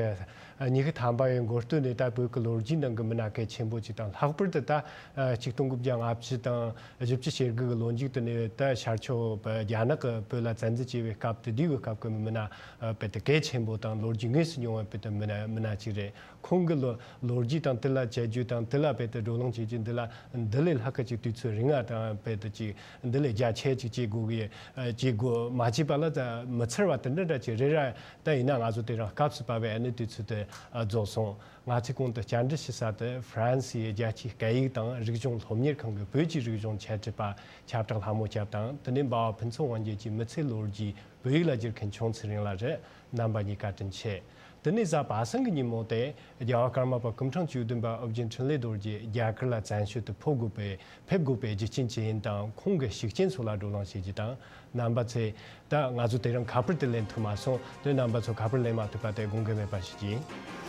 ཉི་ཤུ་ཐམ་པ་ཡི་འགོ་སྟོད་ནས་ད་བོད་ཀྱི་ལོ་རྒྱུས་ནང་གི་མི་སྣ་གལ་ཆེན་པོ་ཅིག་དང་། ལྷག་པར་དུ་ད་ཨ་ཆིག་སྟོང་དགུ་བརྒྱ་ལྔ་བཅུ་དང་བཞི་བཅུ་ཞེ་དགུ་གི་ལོ་མཇུག་ཏུ་ནས་ད་ཤར་ཕྱོགས་རྒྱ་ནག་གིས་བོད་ལ་བཙན་འཛུལ་བྱས་པའི་སྐབས་དེ་དུས་ཀྱི་སྐབས་ཀྱི་མི་སྣ་ཨ་དཔེ་དེ་གལ་ཆེན་པོ་དང་ལོ་རྒྱུས་དངོས་སུ་མྱོང་བའི་དཔེ་དེ་མི་སྣ་མི་སྣ་ཅིག་རེད། ཁོང་གི་ལོ་ལོ་རྒྱུས་དང་དེ་ལ་དཔྱད་བརྗོད་དང་དེ་ལ་དཔེ་དེ་བགྲོ་གླེང་བྱེད་རྒྱུ་འདི་ལ་འདི་ལས་ལྷག་གི་ཅིག་དུས་ཚོད་རིང་ང་དང་དཔེ་དེ་ཅིག་འདི་ལས་རྒྱ་ཆེ་ཅིག་བྱེད་དགོས་གི་ཨ་བྱེད་དགོས། མ་བྱས་པ་ལ་ད་མི་ཚར་བ་དེ་འདྲ་འདྲ་ཅིག་རེད་ར། ད་ཡིན་ན་ང་ཚོ་དེ་རིང་སྐབས་སུ་བབས་པའི་ཨ་ནི་དུས་ཚོད་དེ་ཨ་རྫོགས་སོང་། ང་ཚོས་གོང་དུ་བཅར་འདྲི་ཞུ་ས་དེ་ཧྥ་རན་སིའི་རྒྱལ་སྤྱིའི་སྐད་ཡིག་དང་རིག་གཞུང་སློབ་གཉེར་ཁང་གི་བོད་ཀྱི་རིག་གཞུང་འཆད་ཁྲིད་པ་ཁྱབ་བསྒྲགས་ལྷ་མོ་སྐྱབས་དང་། དེ་ནས་འབའ་བ་ཕུན་ཚོགས་དབང་རྒྱལ་གྱི་མི་ཚེའི་ལོ་རྒྱུས་བོད་ཡིག་ལ་བསྒྱུར་མཁན་ཆུང་ཚེ་རིང་ལགས་རེད། རྣམ་པ་གཉིས་བཀའ་དྲིན་ཆེ། དེ་ནས་གཟའ་པ་སངས་ཀྱི་ཉིན་མོ་དེ་རྒྱལ་བ་ཀརྨ་པ་སྐུ་ཕྲེང་བཅུ་བདུན་པ་ཨོ་རྒྱན་འཕྲིན་ལས་རྡོ་རྗེ་རྒྱ་གར་ལ་བཙན་བྱོལ་དུ་ཕེབས་དགོས་པའི་ཕེབས་དགོས་པའི་རྒྱུ་རྐྱེན་ཇི་ཡིན་དང་ཁོང་གི་ཤུགས་རྐྱེན་སོགས་ལ་བགྲོ་གླེང་བྱེད་རྒྱུ་དང་། རྣམ་པ་ཚོས་ད་ང་ཚོ་དེ་རིང་ཁ་པར་དེ་ལེན་ཐུབ་མ་སོང་། དེ་རྣམ་པ་ཚོ་ཁ་པར་ལེན་མ་ཐུབ་པ་དེ་དགོངས་འགལ་མེད་པ་ཞིག་ཡིན།